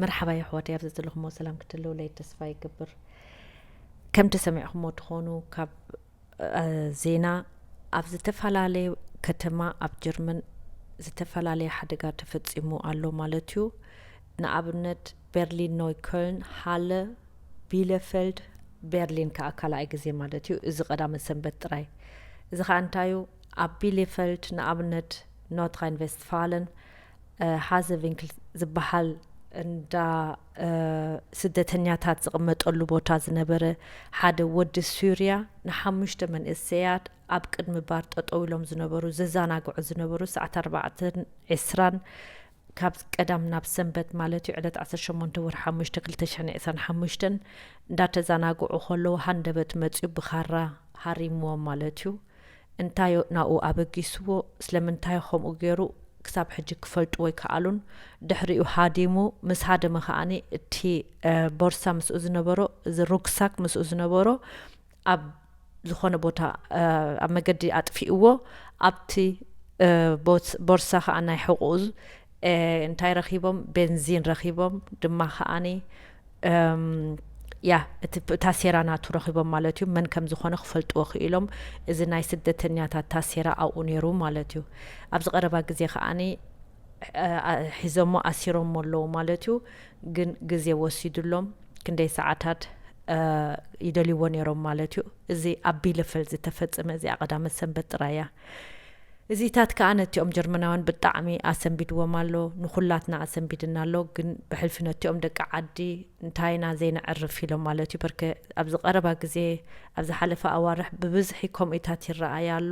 መርሓባ የሕዋተይ፣ ኣብዚ ዘለኹሞ ሰላም ክትህልውለይ ተስፋ ይገብር። ከምቲ ሰሚዕኹሞ ትኾኑ ካብ ዜና፣ ኣብ ዝተፈላለየ ከተማ ኣብ ጀርመን ዝተፈላለየ ሓደጋ ተፈጺሙ ኣሎ ማለት እዩ። ንኣብነት ቤርሊን፣ ኖይኮልን፣ ሃለ፣ ቢለፌልድ፣ ቤርሊን ከኣ ካልኣይ ግዜ ማለት እዩ። እዚ ቀዳመ ሰንበት ጥራይ። እዚ ከኣ እንታይ እዩ? ኣብ ቢለፌልድ ንኣብነት ኖርድራይን ቬስትፋለን ሃዘ ቪንክል ዝበሃል እንዳ ስደተኛታት ዝቕመጠሉ ቦታ ዝነበረ ሓደ ወዲ ሱርያ ንሓሙሽተ መንእሰያት ኣብ ቅድሚ ባር ጠጠው ኢሎም ዝነበሩ፣ ዘዘናግዑ ዝነበሩ፣ ሰዓት ኣርባዕተን ዕስራን ካብ ቀዳም ናብ ሰንበት ማለት እዩ፣ ዕለት ዓሰርተ ሸሞንተ ወርሒ ሓሙሽተ ክልተ ሽሕን ዕስራን ሓሙሽተን እንዳተዘናግዑ ከለዉ ሃንደበት መፅዩ ብኻራ ሃሪምዎም ማለት እዩ። እንታይ ናብኡ ኣበጊስዎ፣ ስለምንታይ ከምኡ ገይሩ ክሳብ ሕጂ ክፈልጥዎ ኣይከኣሉን። ድሕሪኡ ሃዲሙ፣ ምስ ሃደመ ከኣኒ እቲ ቦርሳ ምስኡ ዝነበሮ፣ እዚ ሩክሳክ ምስኡ ዝነበሮ ኣብ ዝኾነ ቦታ ኣብ መገዲ ኣጥፊእዎ። ኣብቲ ቦርሳ ከዓ ናይ ሕቑኡ እንታይ ረኺቦም? ቤንዚን ረኺቦም። ድማ ከዓኒ ያ እቲ ታሴራ ናቱ ረኺቦም ማለት እዩ። መን ከም ዝኾነ ክፈልጥዎ ክኢሎም። እዚ ናይ ስደተኛታት ታሴራ ኣብኡ ነይሩ ማለት እዩ። ኣብዚ ቀረባ ግዜ ከዓኒ ሒዞሞ ኣሲሮሞ ኣለዉ ማለት እዩ። ግን ግዜ ወሲዱሎም ክንደይ ሰዓታት ይደልይዎ ነይሮም ማለት እዩ። እዚ ኣብ ቢለፈል ዝተፈጸመ፣ እዚኣ ቀዳመ ሰንበት ጥራይ እያ። እዚታት ከኣ ነቲኦም ጀርመናውያን ብጣዕሚ ኣሰንቢድዎም ኣሎ፣ ንኹላትና ኣሰንቢድና ኣሎ። ግን ብሕልፊ ነቲኦም ደቂ ዓዲ እንታይ ኢና ዘይነዕርፍ ኢሎም ማለት እዩ። በርከ ኣብዚ ቀረባ ግዜ፣ ኣብ ዝሓለፈ ኣዋርሕ ብብዝሒ ከምኡታት ይረኣይ ኣሎ።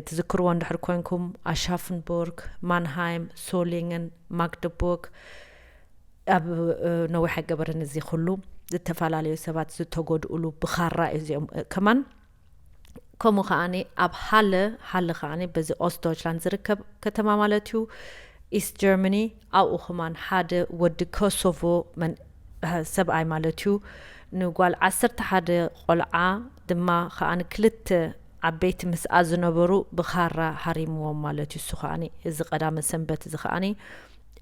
ትዝክርዎ እንድሕር ኮንኩም፣ ኣሻፍንቡርግ፣ ማንሃይም፣ ሶሊንግን ማግደቡርግ ኣብ ነዊሕ ኣይገበረን እዚ ኩሉ ዝተፈላለዩ ሰባት ዝተጎድኡሉ ብኻራ እዩ። እዚኦም ከማን ከምኡ ከዓኒ ኣብ ሃለ፣ ሃለ ከዓኒ በዚ ኦስት ዶይችላንድ ዝርከብ ከተማ ማለት እዩ፣ ኢስት ጀርመኒ። ኣብኡ ከማን ሓደ ወዲ ኮሶቮ መን ሰብኣይ ማለት እዩ ንጓል ዓሰርተ ሓደ ቆልዓ ድማ ከዓኒ ክልተ ዓበይቲ ምስኣ ዝነበሩ ብኻራ ሃሪምዎም ማለት እዩ። እሱ ከዓኒ እዚ ቀዳመ ሰንበት እዚ ከዓኒ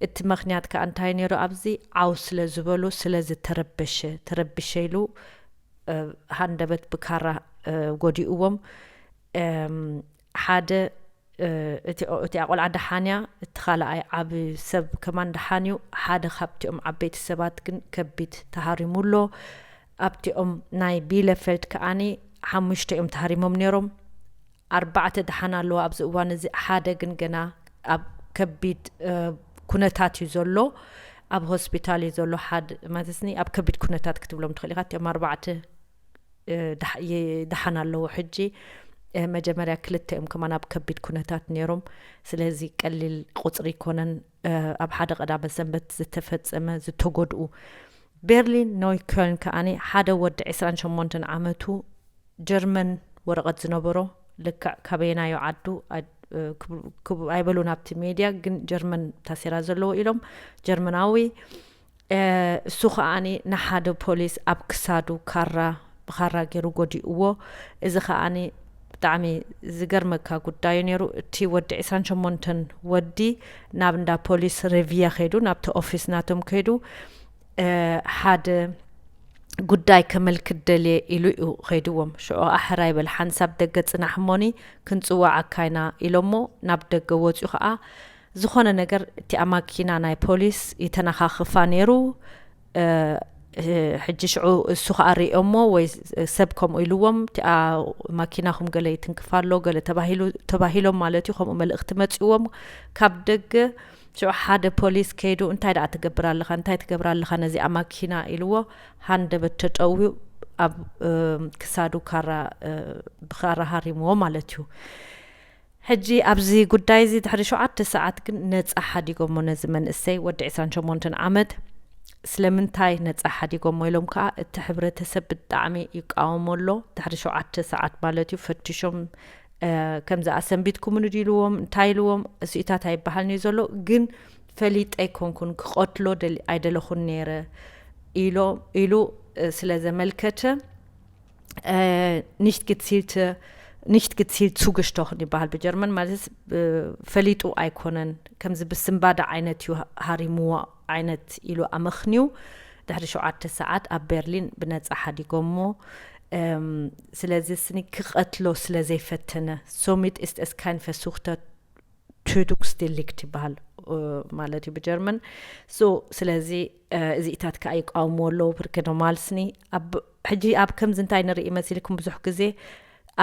እቲ ምኽንያት ከኣ እንታይ ነይሩ? ኣብዚ ዓው ስለ ዝበሉ ስለ ዝተረበሸ፣ ተረቢሸ ኢሉ ሃንደበት ብካራ ጎዲእዎም። ሓደ እቲኣ ቆልዓ ደሓን እያ፣ እቲ ካልኣይ ዓቢ ሰብ ከማን ደሓን እዩ። ሓደ ካብቲኦም ዓበይቲ ሰባት ግን ከቢድ ተሃሪሙ ኣሎ። ኣብቲኦም ናይ ቢለፌልድ ከዓኒ ሓሙሽተ እዮም ተሃሪሞም ነይሮም። ኣርባዕተ ደሓን ኣለዎ ኣብዚ እዋን እዚ፣ ሓደ ግን ገና ኣብ ከቢድ ኩነታት እዩ ዘሎ። ኣብ ሆስፒታል እዩ ዘሎ። ሓደ ማለትኒ ኣብ ከቢድ ኩነታት ክትብሎም ትኽእል ኢኻ። እቲኦም ኣርባዕተ ደሓን ኣለዎ ሕጂ። መጀመርያ ክልተ እዮም ከማን ኣብ ከቢድ ኩነታት ነይሮም። ስለዚ ቀሊል ቁፅሪ ይኮነን። ኣብ ሓደ ቀዳመ ሰንበት ዝተፈፀመ ዝተጎድኡ። ቤርሊን ኖይኮልን ከዓኒ ሓደ ወዲ ዕስራን ሸሞንተን ዓመቱ ጀርመን ወረቐት ዝነበሮ፣ ልክዕ ካበየናዮ ዓዱ ኣይበሉን ኣብቲ ሜድያ፣ ግን ጀርመን ታሴራ ዘለዎ ኢሎም። ጀርመናዊ እሱ ከዓኒ ንሓደ ፖሊስ ኣብ ክሳዱ ካራ ብኻራ ገይሩ ጎዲእዎ። እዚ ከዓኒ ብጣዕሚ ዝገርመካ ጉዳዩ ነይሩ። እቲ ወዲ ዕስራን ሸሞንተን ወዲ ናብ እንዳ ፖሊስ ሬቪያ ከይዱ፣ ናብቲ ኦፊስ ናቶም ከይዱ ሓደ ጉዳይ ከመልክት ደልየ ኢሉ እዩ ከይድዎም። ሽዑ ኣሕራይ በል ሓንሳብ ደገ ጽናሕ እሞኒ ክንጽዋዓካ ኢና ኢሎሞ ናብ ደገ ወጺኡ ከኣ ዝኾነ ነገር እቲኣ ማኪና ናይ ፖሊስ ይተነኻኽፋ ነይሩ። ሕጂ ሽዑ እሱ ከኣ ርእዮሞ ወይ ሰብ ከምኡ ኢልዎም፣ እቲኣ ማኪናኹም ገለ ይትንክፍ ኣሎ ገለ ተባሂሎም ማለት እዩ። ከምኡ መልእኽቲ መጺዎም ካብ ደገ። ሽዑ ሓደ ፖሊስ ከይዱ እንታይ ደኣ ትገብር ኣለኻ፣ እንታይ ትገብር ኣለኻ ነዚኣ ማኪና ኢልዎ። ሃንደበት ተጠውዩ ኣብ ክሳዱ ካራ ብካራ ሃሪምዎ ማለት እዩ። ሕጂ ኣብዚ ጉዳይ እዚ ድሕሪ ሸውዓተ ሰዓት ግን ነጻ ሓዲጎሞ ነዚ መንእሰይ ወዲ ዕስራን ሸሞንተን ዓመት። ስለምንታይ ነጻ ሓዲጎሞ ኢሎም ከኣ እቲ ሕብረተሰብ ብጣዕሚ ይቃወሞ ኣሎ። ድሕሪ ሸውዓተ ሰዓት ማለት እዩ ፈቲሾም ከምዚ ኣሰንቢትኩምኒ ድልዎም እንታይ ኢልዎም እሱኢታት ኣይበሃልን እዩ ዘሎ። ግን ፈሊጠ ኣይኮንኩን ክቐትሎ ኣይደለኹን ነይረ ኢሉ ስለ ዘመልከተ nicht gezielte nicht gezielt zugestochen ይበሃል ብጀርመን። ማለት ፈሊጡ ኣይኮነን፣ ከምዚ ብስንባደ ዓይነት እዩ ሃሪምዎ ዓይነት ኢሉ ኣመኽንዩ ድሕሪ ሸውዓተ ሰዓት ኣብ ቤርሊን ብነጻ ሓዲጎሞ። ስለዚ ስኒ ክቐትሎ ስለ ዘይፈተነ፣ somit ist es kein versuchter Tötungsdelikt ይበሃል ማለት እዩ ብጀርመን። So ስለዚ እዚኢታት ከዓ ይቃወምዎ ኣለዉ። ብርክ ኖርማል ስኒ ኣብ ሕጂ ኣብ ከምዚ እንታይ ንርኢ መሲልኩም፣ ብዙሕ ግዜ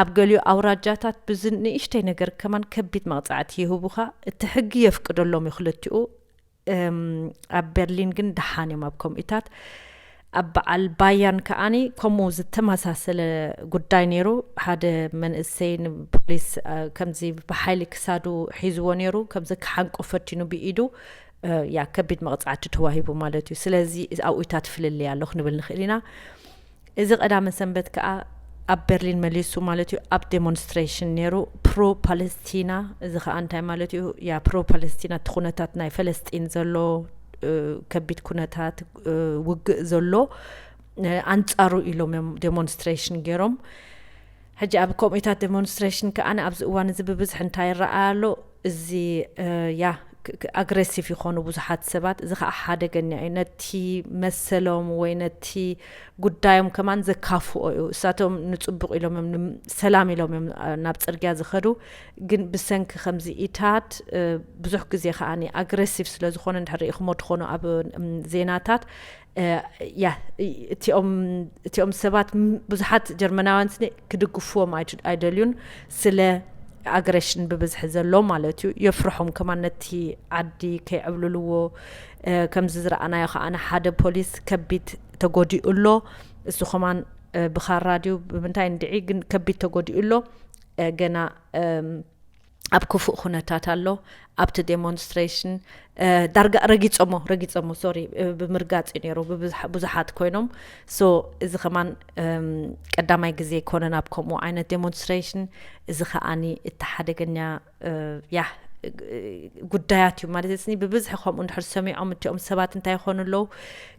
ኣብ ገሊኡ ኣውራጃታት ብዚ ንእሽተይ ነገር ከማን ከቢድ መቕፃዕቲ ይህቡኻ። እቲ ሕጊ የፍቅደሎም እዩ ክልቲኡ። ኣብ በርሊን ግን ደሓን እዮም ኣብ ከምኡታት። ኣብ በዓል ባያን ከዓኒ ከምኡ ዝተመሳሰለ ጉዳይ ነይሩ። ሓደ መንእሰይ ንፖሊስ ከምዚ ብሓይሊ ክሳዱ ሒዝዎ ነይሩ። ከምዚ ክሓንቆ ፈቲኑ ብኢዱ፣ ያ ከቢድ መቕፃዕቲ ተዋሂቡ ማለት እዩ። ስለዚ ኣብኡታት ፍልልይ ኣሎ ክንብል ንኽእል ኢና። እዚ ቀዳመ ሰንበት ከኣ ኣብ በርሊን መሊሱ ማለት እዩ ኣብ ዴሞንስትሬሽን ነይሩ፣ ፕሮ ፓለስቲና። እዚ ከኣ እንታይ ማለት እዩ? ያ ፕሮ ፓለስቲና፣ እቲ ኩነታት ናይ ፈለስጢን ዘሎ ከቢድ ኩነታት፣ ውግእ ዘሎ ኣንጻሩ ኢሎም እዮም ዴሞንስትሬሽን ገይሮም። ሕጂ ኣብ ከምኡታት ዴሞንስትሬሽን ከኣ ኣብዚ እዋን እዚ ብብዝሒ እንታይ ይረኣ ኣሎ? እዚ ያ ኣግሬሲቭ ይኾኑ ብዙሓት ሰባት። እዚ ከዓ ሓደገኛ እዩ። ነቲ መሰሎም ወይ ነቲ ጉዳዮም ከማን ዘካፍኦ እዩ። እሳቶም ንፅቡቕ ኢሎም እዮም፣ ሰላም ኢሎም እዮም ናብ ፅርግያ ዝኸዱ። ግን ብሰንኪ ከምዚ ኢታት ብዙሕ ግዜ ከዓ ኣግሬሲቭ ስለ ዝኾነ እንድሕር ርኢኹሞ ትኾኑ ኣብ ዜናታት፣ ያ እቲኦም ሰባት ብዙሓት ጀርመናውያን ስኒ ክድግፍዎም ኣይደልዩን፣ ስለ ኣግሬሽን ብብዝሒ ዘሎ ማለት እዩ። የፍርሖም ከማን ነቲ ዓዲ ከይዕብልልዎ። ከምዚ ዝረኣናዮ ከዓ ሓደ ፖሊስ ከቢድ ተጎዲኡ ኣሎ። እሱ ከማን ብኻራ ድዩ ብምንታይ እንድዒ ግን ከቢድ ተጎዲኡ ኣሎ። ገና ኣብ ክፉእ ኩነታት ኣሎ። ኣብቲ ዴሞንስትሬሽን ዳርጋ ረጊጾሞ ረጊጾሞ ሶሪ ብምርጋጽ እዩ ነይሩ። ብዙሓት ኮይኖም። ሶ እዚ ከማን ቀዳማይ ግዜ ኣይኮነን ኣብ ከምኡ ዓይነት ዴሞንስትሬሽን። እዚ ከዓኒ እቲ ሓደገኛ ያ ጉዳያት እዩ ማለት ስኒ ብብዝሒ ከምኡ እንድሕር ሰሚዖም እቲኦም ሰባት እንታይ ይኾኑ ኣለዉ?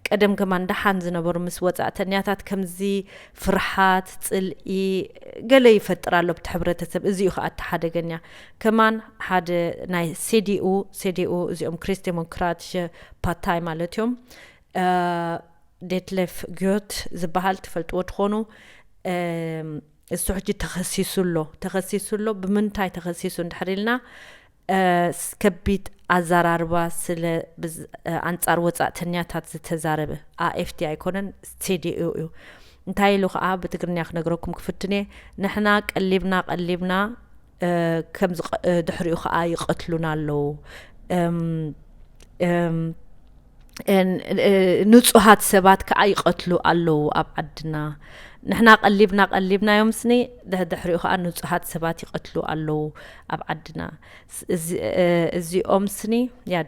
ቀደም ከማን ደሓን ዝነበሩ ምስ ወጻእተኛታት ከምዚ ፍርሓት፣ ጽልኢ ገለ ይፈጥር ኣሎ ብቲ ሕብረተሰብ። እዚ እዩ ከዓ እቲ ሓደገኛ። ከማን ሓደ ናይ ሴዲኡ፣ ሴዲኡ እዚኦም ክሪስት ዴሞክራትሽ ፓርታይ ማለት እዮም። ዴትለፍ ጊዮት ዝበሃል ትፈልጥዎ ትኾኑ። እሱ ሕጂ ተኸሲሱ ኣሎ። ተኸሲሱ ኣሎ። ብምንታይ ተኸሲሱ እንድሕር ኢልና፣ ከቢድ ኣዘራርባ ስለ ኣንጻር ወጻእተኛታት ዝተዛረበ፣ ኣኤፍቲ ኣይኮነን፣ ስቴዲኡ እዩ። እንታይ ኢሉ ከዓ ብትግርኛ ክነግረኩም ክፍትን እየ። ንሕና ቀሊብና ቀሊብና ከምዚ ድሕሪኡ ከዓ ይቐትሉና ኣለዉ። ንጹሃት ሰባት ከዓ ይቐትሉ ኣለዉ ኣብ ዓድና። ንሕና ቀሊብና ቀሊብናዮም ስኒ ድሕሪኡ ከዓ ንጹሃት ሰባት ይቐትሉ ኣለዉ ኣብ ዓድና። እዚኦም ስኒ ያ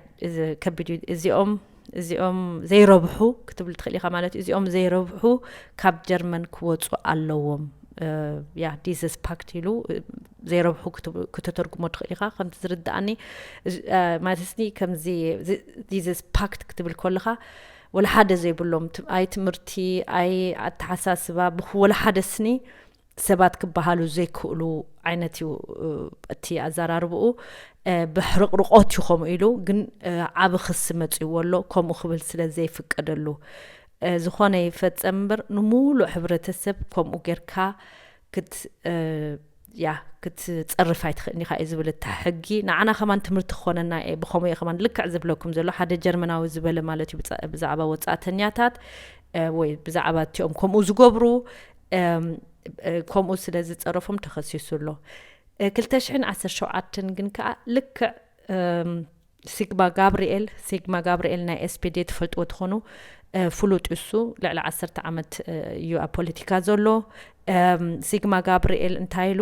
ከቢድ እዩ። እዚኦም እዚኦም ዘይረብሑ ክትብል ትኽእል ኢኻ ማለት እዩ። እዚኦም ዘይረብሑ ካብ ጀርመን ክወፁ ኣለዎም። ያ ዲዘስ ፓክት ኢሉ ዘይረብሑ ክተተርጉሞ ትኽእል ኢኻ። ከምቲ ዝርድኣኒ ማለት ስኒ ከምዚ ዲዘስ ፓክት ክትብል ከለኻ ወላ ሓደ ዘይብሎም፣ ኣይ ትምህርቲ፣ ኣይ ኣተሓሳስባ፣ ወላ ሓደ ስኒ ሰባት ክበሃሉ ዘይክእሉ ዓይነት እዩ እቲ ኣዘራርብኡ። ብሕርቕርቆት እዩ ከምኡ ኢሉ ግን ዓብ ክሲ መፅእዎ ኣሎ፣ ከምኡ ክብል ስለ ዘይፍቀደሉ። ዝኾነ ይፈፀም እምበር ንሙሉእ ሕብረተሰብ ከምኡ ጌርካ ክት ያ ክትፀርፍ ኣይትኽእልኒ ኢኻ እዩ ዝብል እቲ ሕጊ። ንዓና ከማን ትምህርቲ ክኾነና እየ ብኸምኡ እየ ከማን ልክዕ ዝብለኩም ዘሎ ሓደ ጀርመናዊ ዝበለ ማለት እዩ። ብዛዕባ ወፃእተኛታት ወይ ብዛዕባ እቲኦም ከምኡ ዝገብሩ ከምኡ ስለ ዝፀረፎም ተኸሲሱ ኣሎ። ክልተ ሽሕን ዓሰርተ ሸውዓተን ግን ከዓ ልክዕ ሲግማ ጋብርኤል፣ ሲግማ ጋብርኤል ናይ ኤስፒዲ ትፈልጥዎ ትኾኑ፣ ፍሉጥ እሱ ልዕሊ ዓሰርተ ዓመት እዩ ኣብ ፖለቲካ ዘሎ። ሲግማ ጋብርኤል እንታይ ኢሉ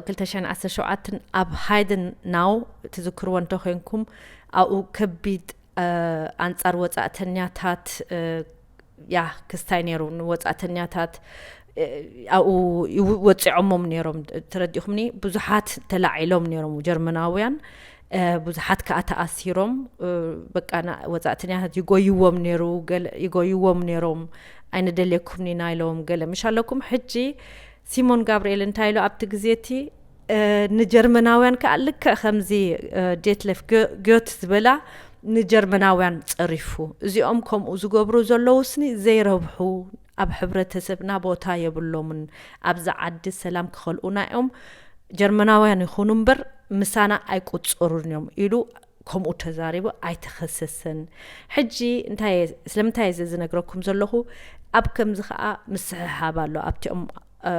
ክልተ ሽሕን ዓሰርተ ሸውዓተን ኣብ ሃይደን ናው ትዝክርዎ እንተኮይንኩም ኣብኡ ከቢድ ኣንጻር ወጻእተኛታት ያ ክስታይ ነይሩ። ንወጻእተኛታት ኣብኡ ወፂዖሞም ነይሮም። ተረዲኹምኒ? ብዙሓት ተላዒሎም ነይሮም ጀርመናውያን። ብዙሓት ከዓ ተኣሲሮም። በቃ ወጻእተኛታት ይጎይዎም ነይሩ፣ ይጎይዎም ነይሮም። ኣይንደልየኩም ኢና ኢሎም ገለ ምሽ ኣለኩም። ሕጂ ሲሞን ጋብርኤል እንታይ ኢሉ ኣብቲ ግዜ እቲ፣ እ፣ ንጀርመናውያን ከኣ ልክዕ ከምዚ፣ እ፣ ዴትለፍ ገ-፣ ጎት ዝበላ ንጀርመናውያን ጸሪፉ። እዚኦም ከምኡ ዝገብሩ ዘለዉ ስኒ ዘይረብሑ፣ ኣብ ሕብረተሰብና ቦታ የብሎምን፣ ኣብዚ ዓዲ ሰላም ክኸልኡና እዮም፣ ጀርመናውያን ይኹኑ እምበር ምሳና ኣይቁጽሩን እዮም ኢሉ ከምኡ ተዛሪቡ ኣይተኸሰሰን። ሕጂ እንታይ እየ፣ ስለምንታይ እየ እዚ ዝነግረኩም ዘለኹ? ኣብ ከምዚ ኸኣ ምስሕሓብ ኣሎ ኣብቲኦም፣ እ፣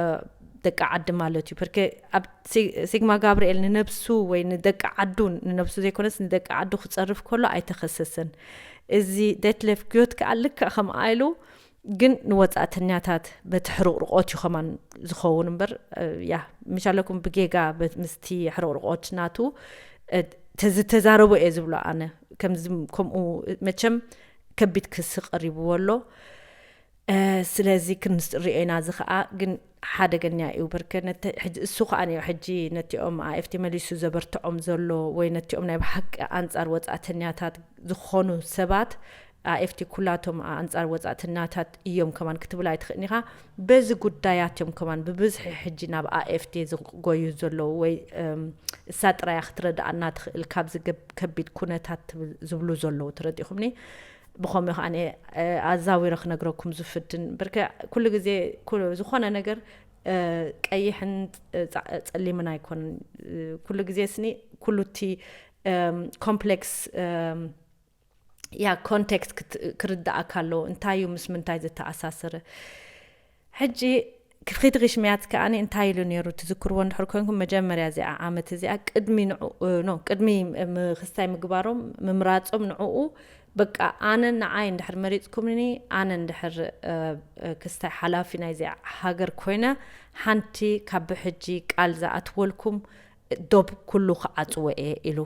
ደቂ ዓዲ ማለት እዩ። ብርኬ ኣብ ሲ-፣ ሲግማ ጋብርኤል ንነብሱ ወይ ንደቂ ዓዱ፣ ንነብሱ ዘይኮነስ ንደቂ ዓዱ ክጸርፍ ከሎ ኣይተኸሰሰን። እዚ ዴትሌፍ ግዮት ከኣ ልክዕ ከምኣ ኢሉ፣ ግን ንወጻእተኛታት በቲ ሕርቕርቆት እዩ ከማን ዝኸውን እምበር፣ እ፣ ያ፣ ምሻለኩም ብጌጋ በት-፣ ምስቲ ሕርቕርቆት ናቱ፣ እ፣ ተዝተዛረቦ እየ ዝብሎ ኣነ። ከምዚ፣ ከምኡ መቸም ከቢድ ክሲ ቀሪብዎ ኣሎ። እ፣ ስለዚ ክንሪኦ ኢና። እዚ ኸኣ ግን ሓደገኛ እዩ። ብርከ ነቲ-፣ ሕጂ እሱ ኸኣ እዩ ሕጂ ነቲኦም ኣኤፍቲ መሊሱ ዘበርትዖም ዘሎ ወይ ነቲኦም ናይ ብሓቂ ኣንጻር ወጻእተኛታት ዝኾኑ ሰባት፣ ኣኤፍቲ ኩላቶም ኣንጻር ወጻእተኛታት እዮም ከማን ክትብል ኣይትኽእልን ኢኻ። በዚ ጉዳያት እዮም ከማን ብብዝሒ ሕጂ ናብ ኣኤፍቲ ዝጎዩ ዘለዉ ወይ፣ እም፣ እሳ ጥራያ ክትረድኣና ትኽእል ካብዚ ገብ-፣ ከቢድ ኩነታት ትብል-፣ ዝብሉ ዘለዉ ተረዲኹምኒ። ብኸምኡ ከኣ እየ፣ እ፣ ኣዛዊረ ክነግረኩም ዝፍትን። ብርከ ኩሉ ግዜ ኩሉ ዝኾነ ነገር፣ እ፣ ቀይሕን ጸ-፣ ጸሊምን ኣይኮነን። እ፣ ኩሉ ግዜ ስኒ ኩሉ እቲ፣ እም፣ ኮምፕሌክስ፣ እም፣ ያ ኮንቴክስት ክት-፣ ክርዳኣካ ኣለዎ። እንታይ እዩ ምስ ምንታይ ዝተኣሳሰረ? ሕጂ ክፍኺት ግሽምያት ከኣ እንታይ ኢሉ ነይሩ ትዝክርዎ እንድሕር ኮንኩም፣ መጀመርያ እዚኣ ዓመት እዚኣ ቅድሚ ንዕኡ፣ ኖ፣ ቅድሚ ም-፣ ክስታይ ምግባሮም፣ ምምራጾም ንዕኡ፣ በቃ ኣነ ንዓይ እንድሕር መሪጽኩምኒ፣ ኣነ እንድሕር፣ እ፣ እ፣ ክስታይ ሓላፊ ናይዚኣ ሃገር ኮይነ፣ ሓንቲ ካብ ብሕጂ ቃል ዝኣትወልኩም ዶብ ኩሉ ክዓጽዎ እየ ኢሉ።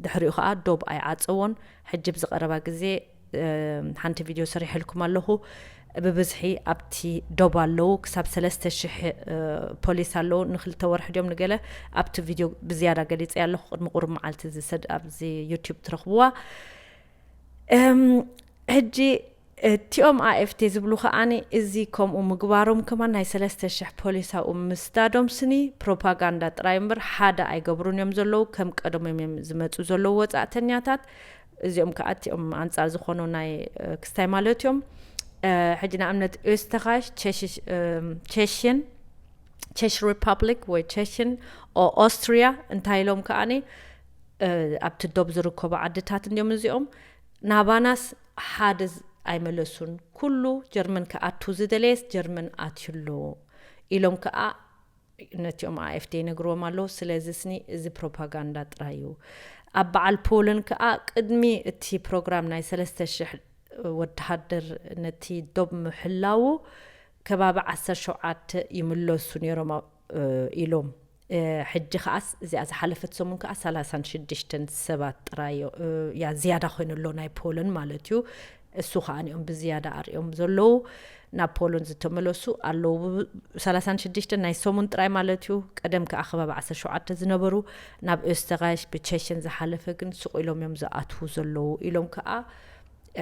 ድሕሪኡ ከኣ ዶብ ኣይዓጸዎን። ሕጂ ብዝቐረባ ግዜ፣ እ፣ ሓንቲ ቪድዮ ሰሪሐልኩም ኣለኹ። ብብዝሒ ኣብቲ ዶብ ኣለዉ፣ ክሳብ ሰለስተ ሽሕ፣ እ፣ ፖሊስ ኣለዉ። ንክልተ ወርሒ ድዮም ንገለ ኣብቲ ቪድዮ ብዝያዳ ገሊጸ ኣለኹ። ቅድሚ ቁሩብ መዓልቲ ዝሰድ ኣብዚ ዩቲዩብ ትረኽብዋ። እም፣ ሕጂ እቲኦም ኣኤፍቲ ዝብሉ ከኣኒ እዚ ከምኡ ምግባሮም ከማን ናይ ሰለስተ ሽሕ ፖሊስ ኣብኡ ምስዳዶም ስኒ ፕሮፓጋንዳ ጥራይ እምበር ሓደ ኣይገብሩን እዮም ዘለዉ። ከም ቀደሞም እዮም ዝመጹ ዘለዉ ወጻእተኛታት። እዚኦም ከኣ እቲኦም ኣንጻር ዝኾኑ ናይ፣ እ፣ ክስታይ ማለት እዮም። እ፣ ሕጂ ንኣብነት ኦስተኻሽ፣ ቸሽ-፣ እም፣ ቸሽን፣ ቸሽ ሪፐብሊክ ወይ ቸሽን ኦ-፣ ኦስትሪያ እንታይ ኢሎም ከኣኒ፣ እ፣ ኣብቲ ዶብ ዝርከቡ ዓድታት እንዲዮም እዚኦም። ናባናስ ሓደ ዝ-፣ ኣይመለሱን። ኩሉ ጀርመን ክኣቱ ዝደለየስ ጀርመን ኣትዩ ኣሎ ኢሎም ከኣ ነቲኦም ኣኤፍዲ ይነግርዎም ኣለዉ። ስለዚ ስኒ እዚ ፕሮፓጋንዳ ጥራይ እዩ። ኣብ በዓል ፖልን ከኣ ቅድሚ እቲ ፕሮግራም ናይ ሰለስተ ሽሕ ወተሃደር ነቲ ዶብ ምሕላዉ ከባቢ ዓሰርተ ሸውዓተ ይምለሱ ነይሮም፣ እ፣ ኢሎም። እ፣ ሕጂ ከኣስ እዚኣ ዝሓለፈት ሰሙን ከኣ ሰላሳን ሽዱሽተን ሰባት ጥራይ፣ እ፣ እያ ዝያዳ ኮይኑ ኣሎ ናይ ፖለን ማለት እዩ። እሱ ከኣ ንኦም ብዝያዳ ኣርእዮም ዘለዉ ናብ ፖለን ዝተመለሱ ኣለዉ። ሰላሳን ሽዱሽተን ናይ ሰሙን ጥራይ ማለት እዩ። ቀደም ከኣ ከባቢ ዓሰርተ ሸውዓተ ዝነበሩ ናብ ኦስተራይሽ ብቸሽን ዝሓለፈ ግን ስቕ ኢሎም እዮም ዝኣትዉ ዘለዉ ኢሎም ከኣ፣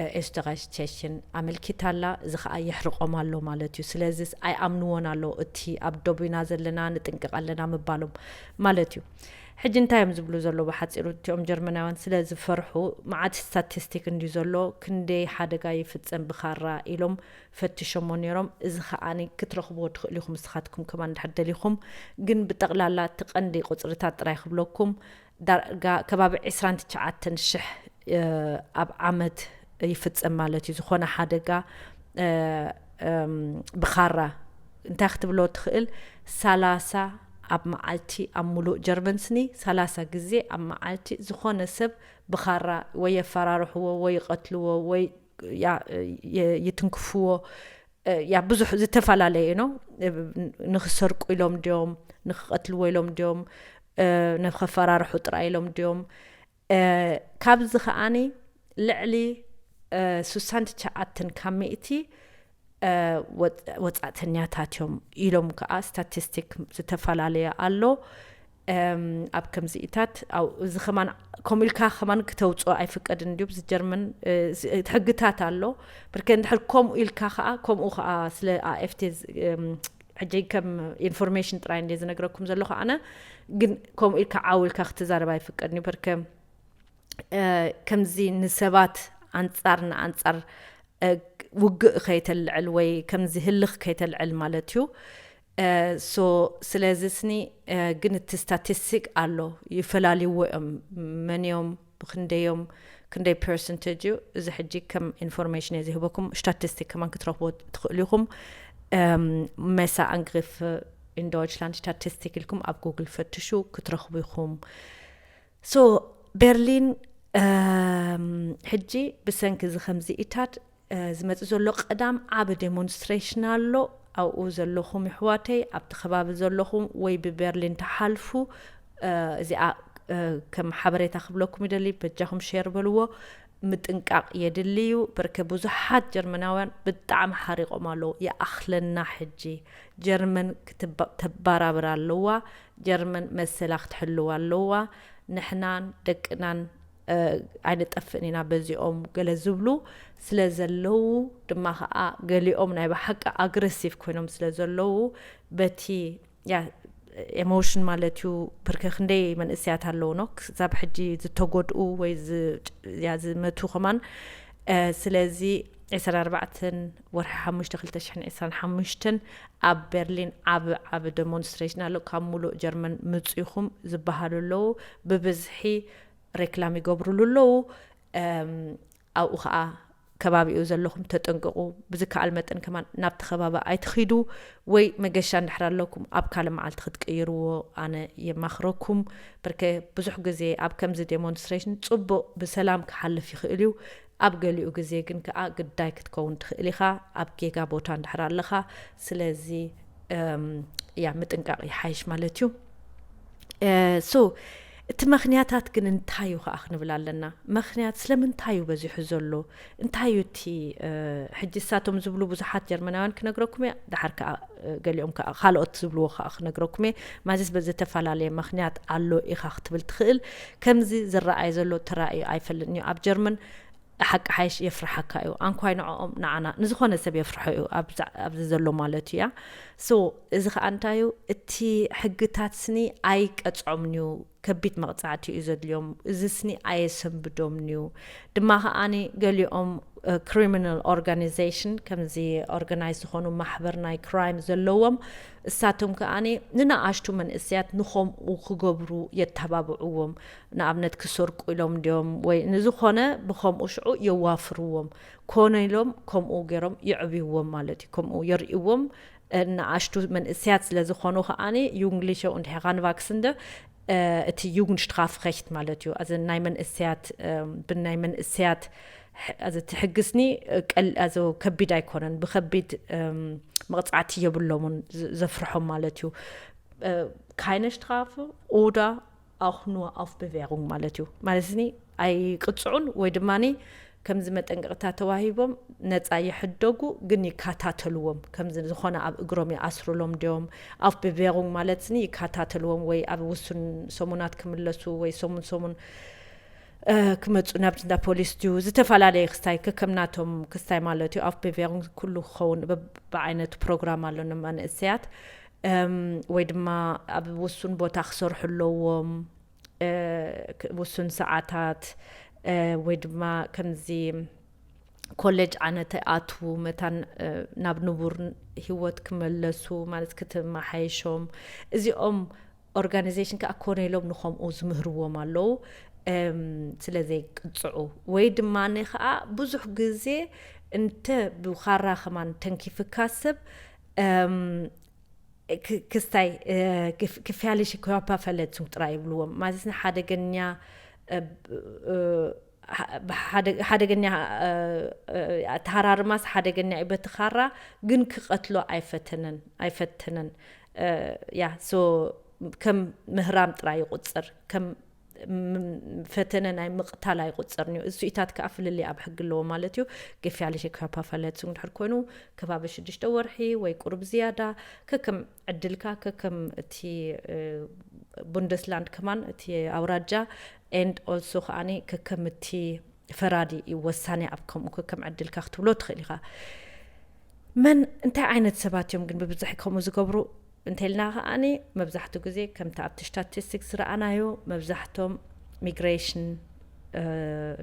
እ፣ ኦስተራይሽ ቸሽን ኣመልኪታ ኣላ። እዚ ከኣ የሕርቖም ኣሎ ማለት እዩ። ስለዚስ ኣይኣምንዎን ኣሎ እቲ ኣብ ዶብ ኢና ዘለና ንጥንቀቕ ኣለና ምባሎም ማለት እዩ። ሕጂ እንታይ እዮም ዝብሉ ዘለዉ? ብሓጺሩ እቲኦም ጀርመናውያን ስለ ዝፈርሑ መዓት ስታቲስቲክ እንድዩ ዘሎ፣ ክንደይ ሓደጋ ይፍጸም ብኻራ ኢሎም ፈቲሾሞ ነይሮም። እዚ ከኣ ክትረኽብዎ ትኽእሉ ኢኹም ንስኻትኩም ከማን እንድሕር ደሊኹም። ግን ብጠቕላላ እቲ ቀንዲ ቁጽርታት ጥራይ ክብለኩም፣ ዳርጋ ከባቢ ዕስራን ትሽዓተን ሽሕ፣ እ፣ ኣብ ዓመት ይፍጸም ማለት እዩ። ዝኾነ ሓደጋ፣ እ፣ እም፣ ብኻራ እንታይ ክትብሎ ትኽእል? ሰላሳ ኣብ መዓልቲ፣ ኣብ ሙሉእ ጀርመን ስኒ ሰላሳ ግዜ ኣብ መዓልቲ ዝኾነ ሰብ ብኻራ ወይ የፈራርሕዎ ወይ ይቐትልዎ ወይ ያ-፣ የ-፣ ይትንክፍዎ። እ፣ ያ ብዙሕ ዝተፈላለየ ነው። እ፣ ንኽሰርቁ ኢሎም ድዮም፣ ንኽቐትልዎ ኢሎም ድዮም፣ እ፣ ንኸፈራርሑ ጥራይ ኢሎም ድዮም? እ፣ ካብዚ ከኣኒ ልዕሊ፣ እ፣ ስሳን ትሽዓተን ካብ ሚእቲ፣ እ፣ ወጽ-፣ ወጻእተኛታት እዮም ኢሎም ከኣ ስታቲስቲክ ዝተፈላለየ ኣሎ። እም፣ ኣብ ከምዚኢታት፣ ኣብ፣ እዚ ከማን ከምኡ ኢልካ ከማን ክተውጽኦ ኣይፍቀድን ድዩ? ብዚ ጀርመን፣ እ፣ ስ-፣ እቲ ሕግታት ኣሎ። ብርከ እንድሕር ከምኡ ኢልካ ከኣ፣ ከምኡ ከኣ ስለ ኣኤፍቲ ዝ-፣ እም፣ ሕጂ ከም ኢንፎርሜሽን ጥራይ እንደ ዝነግረኩም ዘለኹ ኣነ። ግን ከምኡ ኢልካ ዓው ኢልካ ክትዛረብ ኣይፍቀድን እዩ። በርከ ከምዚ ንሰባት ኣንጻር ንኣንጻር ውግእ ከይተልዕል ወይ ከምዚ ህልኽ ከይተልዕል ማለት እዩ። ሶ ስለዚ ስኒ ግን እቲ ስታቲስቲክ ኣሎ፣ ይፈላልይዎ እዮም። መን እዮም፣ ብክንደዮም፣ ክንደይ ፐርሰንቴጅ እዩ። እዚ ሕጂ ከም ኢንፎርሜሽን እየ ዝህበኩም። ስታቲስቲክ ከማን ክትረኽቦ ትኽእሉ ኢኹም። መሳ ኣንግሪፍ ኢን ዶይችላንድ ስታቲስቲክ ኢልኩም ኣብ ጉግል ፈትሹ ክትረኽቡ ኢኹም። ሶ ቤርሊን ሕጂ ብሰንኪ እዚ ከምዚ ኢታት ዝመጽእ ዘሎ ቀዳም ዓቢ ዴሞንስትሬሽን ኣሎ። ኣብኡ ዘለኹም ይሕዋተይ፣ ኣብቲ ከባቢ ዘለኹም ወይ ብቤርሊን ተሓልፉ፣ እዚኣ ከም ሓበሬታ ክብለኩም ይደሊ። በጃኹም ሼር በልዎ። ምጥንቃቕ የድሊ እዩ። በርከ ብዙሓት ጀርመናውያን ብጣዕሚ ሓሪቖም ኣለዉ። ይኣኽለና ሕጂ። ጀርመን ክትባ-፣ ተባራብር ኣለዋ። ጀርመን መሰላ ክትሕልው ኣለዋ። ንሕናን ደቅናን ኣይንጠፍእን ኢና በዚኦም ገለ ዝብሉ ስለ ዘለዉ ድማ ኸዓ፣ ገሊኦም ናይ ብሓቂ ኣግረሲቭ ኮይኖም ስለ ዘለዉ፣ በቲ ያ ኤሞሽን ማለት እዩ። ብርከ ክንደይ መንእስያት ኣለዉ ኖ ክሳብ ሕጂ ዝተጎድኡ ወይ ዝ-፣ ያ ዝመቱ ከማን። ስለዚ ዕስራን ኣርባዕተን ወርሒ ሓሙሽተ ክልተ ሽሕን ዕስራን ሓሙሽተን ኣብ ቤርሊን ዓብ ዓብ ደሞንስትሬሽን ኣሎ። ካብ ሙሉእ ጀርመን ምጹ ኢኹም ዝበሃሉ ኣለዉ። ብብዝሒ ሬክላም ይገብሩሉ ኣለዉ። ኣብኡ ኸዓ ከባቢኡ ዘለኹም ተጠንቀቑ። ብዝከኣል መጠን ከማን ናብቲ ከባቢ ኣይትኺዱ፣ ወይ መገሻ እንድሕር ኣለኩም ኣብ ካልእ መዓልቲ ክትቅይርዎ ኣነ የማኽረኩም። በርከ ብዙሕ ግዜ ኣብ ከምዚ ዴሞንስትሬሽን ጽቡቕ ብሰላም ክሓልፍ ይኽእል እዩ። ኣብ ገሊኡ ግዜ ግን ከኣ ግዳይ ክትከውን ትኽእል ኢኻ፣ ኣብ ጌጋ ቦታ እንድሕር ኣለኻ። ስለዚ እም፣ ያ ምጥንቃቕ ይሓይሽ ማለት እዩ። ሶ እቲ ምኽንያታት ግን እንታይ እዩ ከኣ ክንብል ኣለና። ምኽንያት ስለምንታይ እዩ በዚሑ ዘሎ? እንታይ እዩ እቲ ሕጂ እሳቶም ዝብሉ ብዙሓት ጀርመናውያን ክነግረኩም እየ። ድሓር ከኣ ገሊኦም ከኣ ካልኦት ዝብልዎ ከኣ ክነግረኩም እየ። ማለትስ በዚ ዝተፈላለየ ምኽንያት ኣሎ ኢኻ ክትብል ትኽእል። ከምዚ ዝረኣይ ዘሎ ተራእዩ ኣይፈልጥን እዩ ኣብ ጀርመን። ሓቂ ሓይሽ የፍርሓካ እዩ። ኣንኳይ ንዕኦም ንዓና ንዝኾነ ሰብ የፍርሖ እዩ ኣብዚ ዘሎ ማለት እዩ። ያ ሶ እዚ ከዓ እንታይ እዩ? እቲ ሕግታት ስኒ ኣይቀፅዖምን እዩ። ከቢድ መቕፃዕቲ እዩ ዘድልዮም። እዚ ስኒ ኣየሰንብዶምን እዩ ድማ። ከዓኒ ገሊኦም ክሪሚናል ኦርጋኒዜሽን ከምዚ ኦርጋናይዝ ዝኾኑ ማሕበር ናይ ክራይም ዘለዎም እሳቶም ከዓኒ ንነኣሽቱ መንእሰያት ንኸምኡ ክገብሩ የተባብዕዎም። ንኣብነት ክሰርቁ ኢሎም ድዮም ወይ ንዝኾነ ብኸምኡ ሽዑ የዋፍርዎም። ኮነ ኢሎም ከምኡ ገይሮም የዕብይዎም ማለት እዩ። ከምኡ የርእይዎም። ንኣሽቱ መንእሰያት ስለ ዝኾኑ ከዓኒ ዩንግሊሾ እንድሕኻ ንቫክስንደ እቲ ዩግንሽትራፍረክት ማለት እዩ። እዚ ናይ መንእሰያት ብናይ መንእሰያት እቲ ሕግስኒ ከቢድ ኣይኮነን። ብከቢድ መቕፃዕቲ የብሎምን ዘፍርሖም ማለት እዩ። Keine Strafe oder auch nur auf Bewährung ማለት እዩ። ማለት ኒ ኣይቅፅዑን ወይ ድማ ከምዚ መጠንቀቕታ ተዋሂቦም ነፃ ይሕደጉ፣ ግን ይከታተልዎም። ከምዚ ዝኾነ ኣብ እግሮም ይኣስሩሎም ድዮም? Auf Bewährung ማለት ኒ ይከታተልዎም ወይ ኣብ ውሱን ሰሙናት ክምለሱ ወይ ሰሙን ሰሙን ክመፁ ናብ እንዳ ፖሊስ ድዩ? ዝተፈላለየ ክስታይ ከከምናቶም ክስታይ ማለት እዩ። Auf Bewährung ኩሉ ክኸውን ብዓይነቱ ፕሮግራም ኣሎ ንመንእሰያት። ወይ ድማ ኣብ ውሱን ቦታ ክሰርሑ ኣለዎም፣ ውሱን ሰዓታት፣ ወይ ድማ ከምዚ ኮሌጅ ዓነተ ኣትዉ መታን ናብ ንቡር ህይወት ክመለሱ ማለት ክትመሓየሾም። እዚኦም ኦርጋኒዜሽን ከዓ ኮነ ኢሎም ንኸምኡ ዝምህርዎም ኣለዉ። ስለ ዘይቅፅዑ ወይ ድማ ከዓ ብዙሕ ግዜ እንተ ብኻራ ከማን ተንኪፍካ ሰብ ክስታይ ክፍያልሽ ከዋፓ ፈለጹ ጥራይ ይብልዎም። ማለት ሓደገኛ ሓደገኛ ተሃራርማስ ሓደገኛ እዩ። በቲ ካራ ግን ክቐትሎ ኣይፈተነን ኣይፈተነን። ያ ሶ ከም ምህራም ጥራይ ይቁጽር፣ ከም ፈተነ ናይ ምቕታል ኣይቁጽርን እዩ። እሱኢታት ከዓ ፍልልይ ኣብ ሕጊ ኣለዎ ማለት እዩ። ገፊያለ ሸኪ ፓፓ ፈለጹ እንድሕር ኮይኑ ከባቢ ሽዱሽተ ወርሒ ወይ ቁሩብ ዝያዳ ከከም ዕድልካ ከከም እቲ ቡንደስላንድ ከማን እቲ ኣውራጃ and also ከዓኒ ከከም እቲ ፈራዲ እዩ ወሳኒ ኣብ ከምኡ ከከም ዕድልካ ክትብሎ ትኽእል ኢኻ። መን እንታይ ዓይነት ሰባት እዮም ግን ብብዝሒ ከምኡ ዝገብሩ እንተልና ከዓኒ፣ መብዛሕትኡ ግዜ ከምቲ ኣብቲ ስታቲስቲክስ ዝረኣናዮ መብዛሕቶም ሚግሬሽን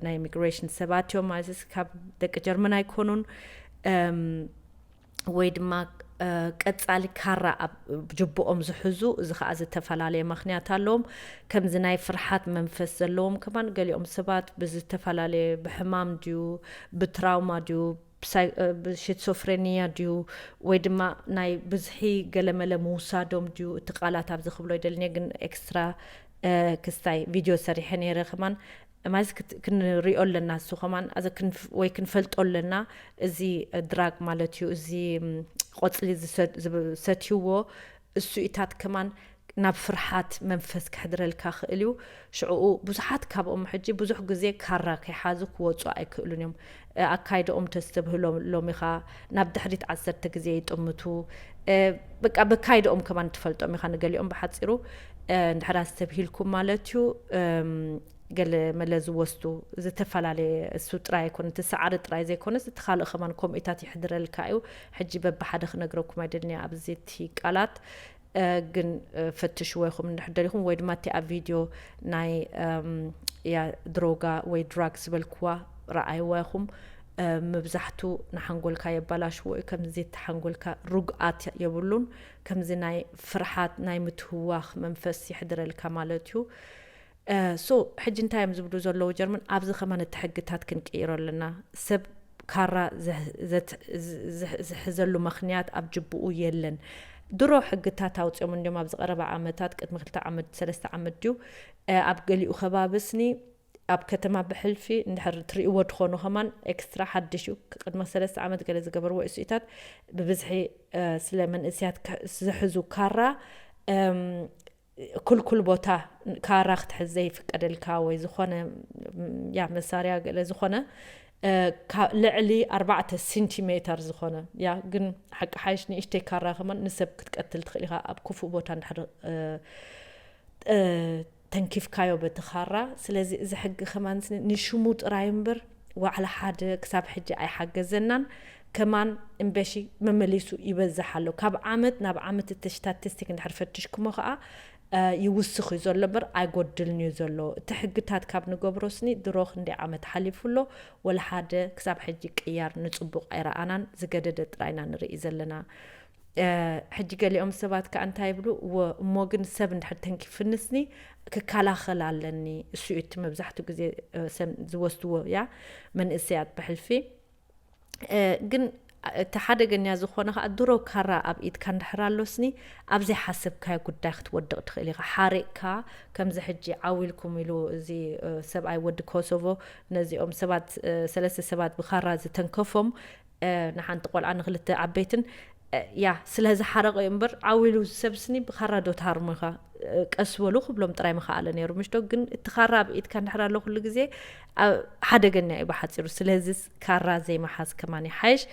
ናይ ሚግሬሽን ሰባት እዮም። ማለት ካብ ደቂ ጀርመን ኣይኮኑን። ወይ ድማ ቀጻሊ ካራ ኣብ ጅብኦም ዝሕዙ፣ እዚ ከዓ ዝተፈላለየ ምኽንያት ኣለዎም። ከምዚ ናይ ፍርሓት መንፈስ ዘለዎም ከማን፣ ገሊኦም ሰባት ብዝተፈላለየ፣ ብሕማም ድዩ፣ ብትራውማ ድዩ፣ ብሽትሶፍሬኒያ ድዩ፣ ወይ ድማ ናይ ብዝሒ ገለመለ ምውሳዶም ድዩ፣ እቲ ቃላት ኣብዚ ክብሎ ይደልኒ ግን ኤክስትራ ክስታይ ቪድዮ ሰሪሐ ነይረ ከማን። ማለት ክንሪኦ ኣለና፣ እሱ ከማን ወይ ክንፈልጦ ኣለና። እዚ ድራግ ማለት እዩ፣ እዚ ቆፅሊ ዝሰትይዎ እሱ ኢታት ከማን ናብ ፍርሓት መንፈስ ክሕድረልካ ክእል እዩ። ሽዕኡ ብዙሓት ካብኦም ሕጂ ብዙሕ ግዜ ካራ ከይሓዙ ክወፁ ኣይክእሉን እዮም። ኣካይደኦም ተስተብህሎም ኢኻ፣ ናብ ድሕሪት ዓሰርተ ግዜ ይጥምቱ። በቃ በካይደኦም ከማን ትፈልጦም ኢኻ። ንገሊኦም ብሓፂሩ እንድሕር ኣስተብሂልኩም ማለት እዩ፣ ገለ መለ ዝወስዱ ዝተፈላለየ፣ እሱ ጥራይ ኣይኮነ፣ እቲ ሳዕሪ ጥራይ ዘይኮነስ እቲ ካልእ ከማን ከምኡታት ይሕድረልካ እዩ። ሕጂ በብሓደ ክነግረኩም ኣይደልንያ ኣብዚ እቲ ቃላት፣ ግን ፈትሽዎ ኢኹም እንድሕር ደሊኹም፣ ወይ ድማ እቲ ኣብ ቪድዮ ናይ ያ ድሮጋ ወይ ድራግ ዝበልክዋ ረኣይዋ ኢኹም። መብዛሕቱ ንሓንጎልካ የባላሽዎ እዩ። ከምዚ እቲ ሓንጎልካ ርግኣት የብሉን። ከምዚ ናይ ፍርሓት ናይ ምትህዋኽ መንፈስ ይሕድረልካ ማለት እዩ። ሶ ሕጂ እንታይ እዮም ዝብሉ ዘለዉ ጀርመን? ኣብዚ ከማን እቲ ሕግታት ክንቅይሮ ኣለና። ሰብ ካራ ዝሕዘሉ ምኽንያት ኣብ ጅብኡ የለን። ድሮ ሕግታት ኣውፅኦም እንዲም ኣብዚ ቀረባ ዓመታት፣ ቅድሚ ክልተ ዓመት ሰለስተ ዓመት ድዩ፣ ኣብ ገሊኡ ከባቢ ስኒ ኣብ ከተማ ብሕልፊ እንድሕር ትርእይዎ ትኾኑ ከማን ኤክስትራ ሓድሽ እዩ። ቅድሚ ሰለስተ ዓመት ገለ ዝገበርዎ እሱኢታት ብብዝሒ ስለ መንእስያት ዝሕዙ ካራ፣ ኩልኩል ቦታ ካራ ክትሕዝ ዘይፍቀደልካ ወይ ዝኾነ ያ መሳርያ ገለ ዝኾነ ልዕሊ ኣርባዕተ ሴንቲሜተር ዝኾነ ያ ግን ሓቂ ሓይሽ ንእሽተይ ካራ ከማን ንሰብ ክትቀትል ትኽእል ኢኻ ኣብ ክፉእ ቦታ እንድሕር ተንኪፍካዮ በቲ ካራ። ስለዚ እዚ ሕጊ ከማን ንሽሙ ጥራይ እምበር ዋዕላ ሓደ ክሳብ ሕጂ ኣይሓገዘናን። ከማን እምበሺ መመሊሱ ይበዝሕ ኣሎ። ካብ ዓመት ናብ ዓመት እቲ ስታቲስቲክ እንድሕር ፈትሽኩሞ ከዓ ይውስኽ እዩ ዘሎ እምበር ኣይጎድልን እዩ ዘሎ። እቲ ሕግታት ካብ ንገብሮ ስኒ ድሮ ክንደይ ዓመት ሓሊፉ ኣሎ፣ ወላ ሓደ ክሳብ ሕጂ ቅያር ንፅቡቕ ኣይረኣናን። ዝገደደ ጥራይና ንርኢ ዘለና። ሕጂ ገሊኦም ሰባት ከዓ እንታይ ይብሉ፣ እሞ ግን ሰብ እንድሕር ተንኪፍኒ ስኒ ክከላኸል ኣለኒ። እሱ እዩ እቲ መብዛሕትኡ ግዜ ሰብ ዝወስድዎ ያ መንእሰያት ብሕልፊ። ግን እቲ ሓደገኛ ዝኾነ ከዓ ድሮ ካራ ኣብ ኢድካ እንድሕር ኣሎ ስኒ ኣብ ዘይሓሰብካዮ ጉዳይ ክትወድቕ ትኽእል ኢኻ። ሓሪቕካ ከምዚ ሕጂ ዓው ኢልኩም ኢሉ እዚ ሰብኣይ ወዲ ኮሶቮ ነዚኦም ሰባት ሰለስተ ሰባት ብካራ ዝተንከፎም ንሓንቲ ቆልዓ ንክልተ ዓበይትን ያ ስለ ዝሓረቐ እዩ እምበር ዓው ኢሉ ሰብ ስኒ ብካራ ዶ ትሃርሞ ኢኻ? ቀስ በሉ ክብሎም ጥራይ ምኸኣለ ነይሩ ምሽዶ። ግን እቲ ካራ ኣብ ኢድካ እንድሕር ኣሎ ኩሉ ግዜ ሓደገኛ እዩ ብሓፂሩ። ስለዚ ካራ ዘይመሓዝ ከማን ይሓይሽ።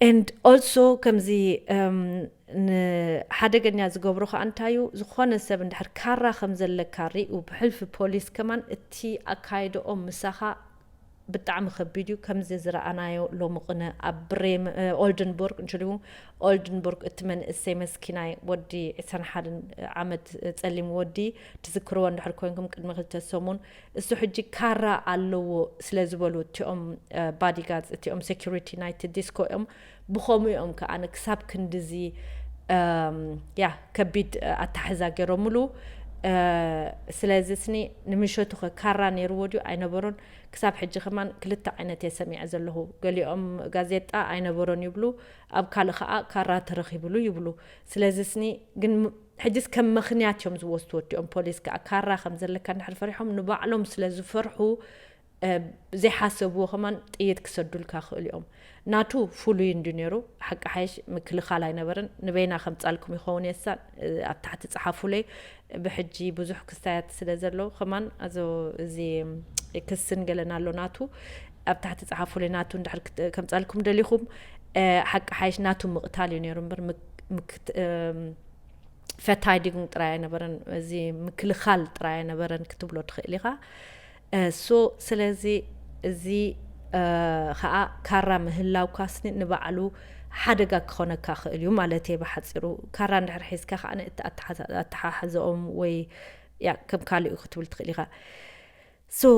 And also ከምዚ ንሓደገኛ ዝገብሮ ከዓ እንታይ እዩ፣ ዝኾነ ሰብ እንድሕር ካራ ከም ዘለካ ሪኡ ብሕልፊ ፖሊስ ከማን እቲ ኣካይድኦም ምሳኻ ብጣዕሚ ከቢድ እዩ። ከምዚ ዝረኣናዮ ሎሚ ቅነ ኣብ ብሬም ኦልድንቡርግ እንችልው ኦልድንቡርግ እቲ መንእሰይ መስኪናይ ወዲ ዕስራን ሓደን ዓመት ጸሊም ወዲ ትዝክርዎ እንድሕር ኮይንኩም ቅድሚ ክልተ ሰሙን እሱ ሕጂ ካራ ኣለዎ ስለ ዝበሉ እቲኦም ባዲጋርድስ እቲኦም ሴኩሪቲ ናይቲ ዲስኮ እዮም ብኸምኡ እዮም ከኣ ክሳብ ክንድዚ ያ ከቢድ ኣታሕዛ ገይሮምሉ። ስለዚ ስኒ ንምሸቱ ኸ ካራ ነይርዎ ድዩ ኣይነበሮን? ክሳብ ሕጂ ከማን ክልተ ዓይነት እየ ሰሚዐ ዘለኹ። ገሊኦም ጋዜጣ ኣይነበሮን ይብሉ፣ ኣብ ካልእ ኸዓ ካራ ተረኺብሉ ይብሉ። ስለዚ ስኒ ግን ሕጅስ ከም ምኽንያት እዮም ዝወስድዎ እቲኦም ፖሊስ ከኣ ካራ ከም ዘለካ እንድሕር ፈሪሖም ንባዕሎም ስለ ዝፈርሑ ዘይሓሰብዎ ከማን ጥይት ክሰዱልካ ክእሉ እዮም። ናቱ ፍሉይ እንዲ ነይሩ ሓቂ ሓይሽ ምክልኻል ኣይነበረን። ንበይና ከምጻልኩም ይኸውን የሳ ኣብ ታሕቲ ጸሓፉለይ ብሕጂ ብዙሕ ክስታያት ስለ ዘሎ ከማን ኣዞ እዚ ክስን ገለን ኣሎ ናቱ ኣብ ታሕቲ ጸሓፉለይ ናቱ እንድሕር ከምጻልኩም ደሊኹም ሓቂ ሓይሽ ናቱ ምቕታል እዩ ነይሩ እምበር ፈታይ ዲጉም ጥራይ ኣይነበረን፣ እዚ ምክልኻል ጥራይ ኣይነበረን ክትብሎ ትኽእል ኢኻ። ሶ ስለዚ እዚ ከዓ ካራ ምህላው ካስኒ ንባዕሉ ሓደጋ ክኾነካ ክእል እዩ ማለት እየ። ብሓፂሩ ካራ እንድሕር ሒዝካ ከዓ እቲ ኣተሓዛኦም ወይ ያ ከም ካልእ እዩ ክትብል ትኽእል ኢኻ። ሶ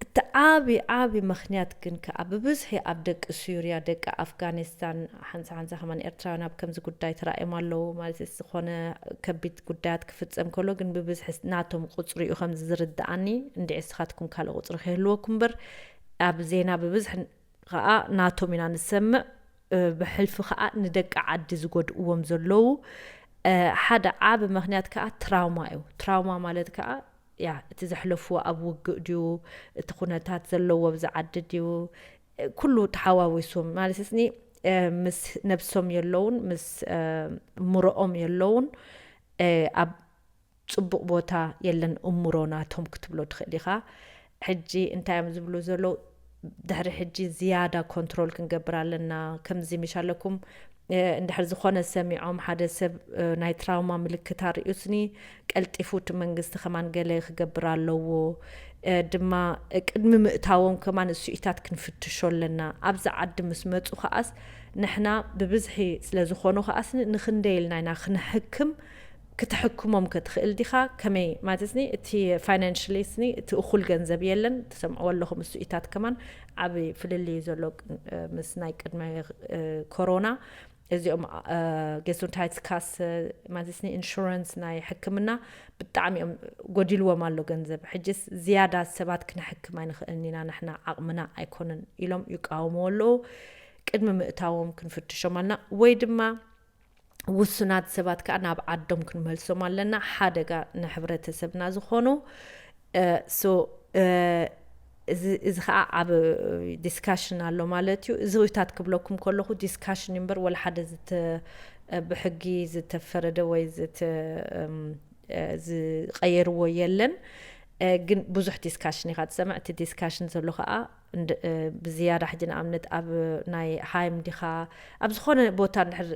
እቲ ዓቢ ዓቢ ምኽንያት ግን ከኣ ብብዝሒ ኣብ ደቂ ሱርያ፣ ደቂ ኣፍጋኒስታን፣ ሓንሳ ሓንሳ ከማን ኤርትራውያን ኣብ ከምዚ ጉዳይ ተራእዮም ኣለዉ። ማለት ዝኾነ ከቢድ ጉዳያት ክፍጸም ከሎ ግን ብብዝሒ ናቶም ቁጽሪ እዩ ከምዚ ዝርድኣኒ። እንድዒ ንስኻትኩም ካልእ ቁጽሪ ከይህልወኩም እምበር ኣብ ዜና ብብዝሒ ከኣ ናቶም ኢና ንሰምዕ። ብሕልፊ ከኣ ንደቂ ዓዲ ዝጎድእዎም ዘለዉ ሓደ ዓቢ ምኽንያት ከኣ ትራውማ እዩ። ትራውማ ማለት ከኣ ያ እቲ ዘሕለፍዎ ኣብ ውግእ ድዩ፣ እቲ ኩነታት ዘለዎ ኣብዚ ዓዲ ድዩ፣ ኩሉ ተሓዋዊሱ ማለት ስኒ ምስ ነብሶም የለውን ምስ ምርኦም የለውን ኣብ ጽቡቕ ቦታ የለን እምሮ ናቶም ክትብሎ ትኽእል ኢኻ። ሕጂ እንታይ እዮም ዝብሉ ዘለዉ? ድሕሪ ሕጂ ዝያዳ ኮንትሮል ክንገብር ኣለና። ከምዚ ምሽ ኣለኩም እንድሕር ዝኾነ ሰሚዖም ሓደ ሰብ ናይ ትራውማ ምልክት ኣርእዩስኒ ቀልጢፉ እቲ መንግስቲ ከማን ገለ ክገብር ኣለዎ ድማ ቅድሚ ምእታዎም ከማን እሱኢታት ክንፍትሾ ኣለና። ኣብዚ ዓዲ ምስ መፁ ከኣስ ንሕና ብብዝሒ ስለ ዝኾኑ ከኣስ ንክንደይ ኢልና ኢና ክንሕክም ክትሕክሞም ከትኽእል ዲኻ? ከመይ ማለት ስኒ እቲ ፋይናንሽሊ ስኒ እቲ እኹል ገንዘብ የለን። ትሰምዕዎ ኣለኹም እሱኢታት ከማን ዓቢ ፍልልይ ዘሎ ምስ ናይ ቅድመ ኮሮና እዚኦም ጌሱንታይትስ ካስ ማለት ስኒ ኢንሹራንስ ናይ ሕክምና ብጣዕሚ እዮም ጎዲልዎም ኣሎ ገንዘብ። ሕጅስ ዝያዳ ሰባት ክንሕክም ኣይንኽእልን ኢና፣ ንሕና ዓቕምና ኣይኮነን ኢሎም ይቃወምዎ ኣለዉ። ቅድሚ ምእታዎም ክንፍትሾም ኣለና ወይ ድማ ውሱናት ሰባት ከዓ ናብ ዓዶም ክንመልሶም ኣለና። ሓደጋ ንሕብረተሰብና ዝኾኑ ሶ እዚ ከዓ ዓብ ዲስካሽን ኣሎ ማለት እዩ። እዚታት ክብለኩም ከለኹ ዲስካሽን እምበር ወላ ሓደ ብሕጊ ዝተፈረደ ወይ ዝቀየርዎ የለን። ግን ብዙሕ ዲስካሽን ኢኻ ትሰምዕ። እቲ ዲስካሽን ዘሎ ከዓ ብዝያዳ ሕጂ ንኣብነት ኣብ ናይ ሃይም ዲኻ ኣብ ዝኾነ ቦታ እንድሕር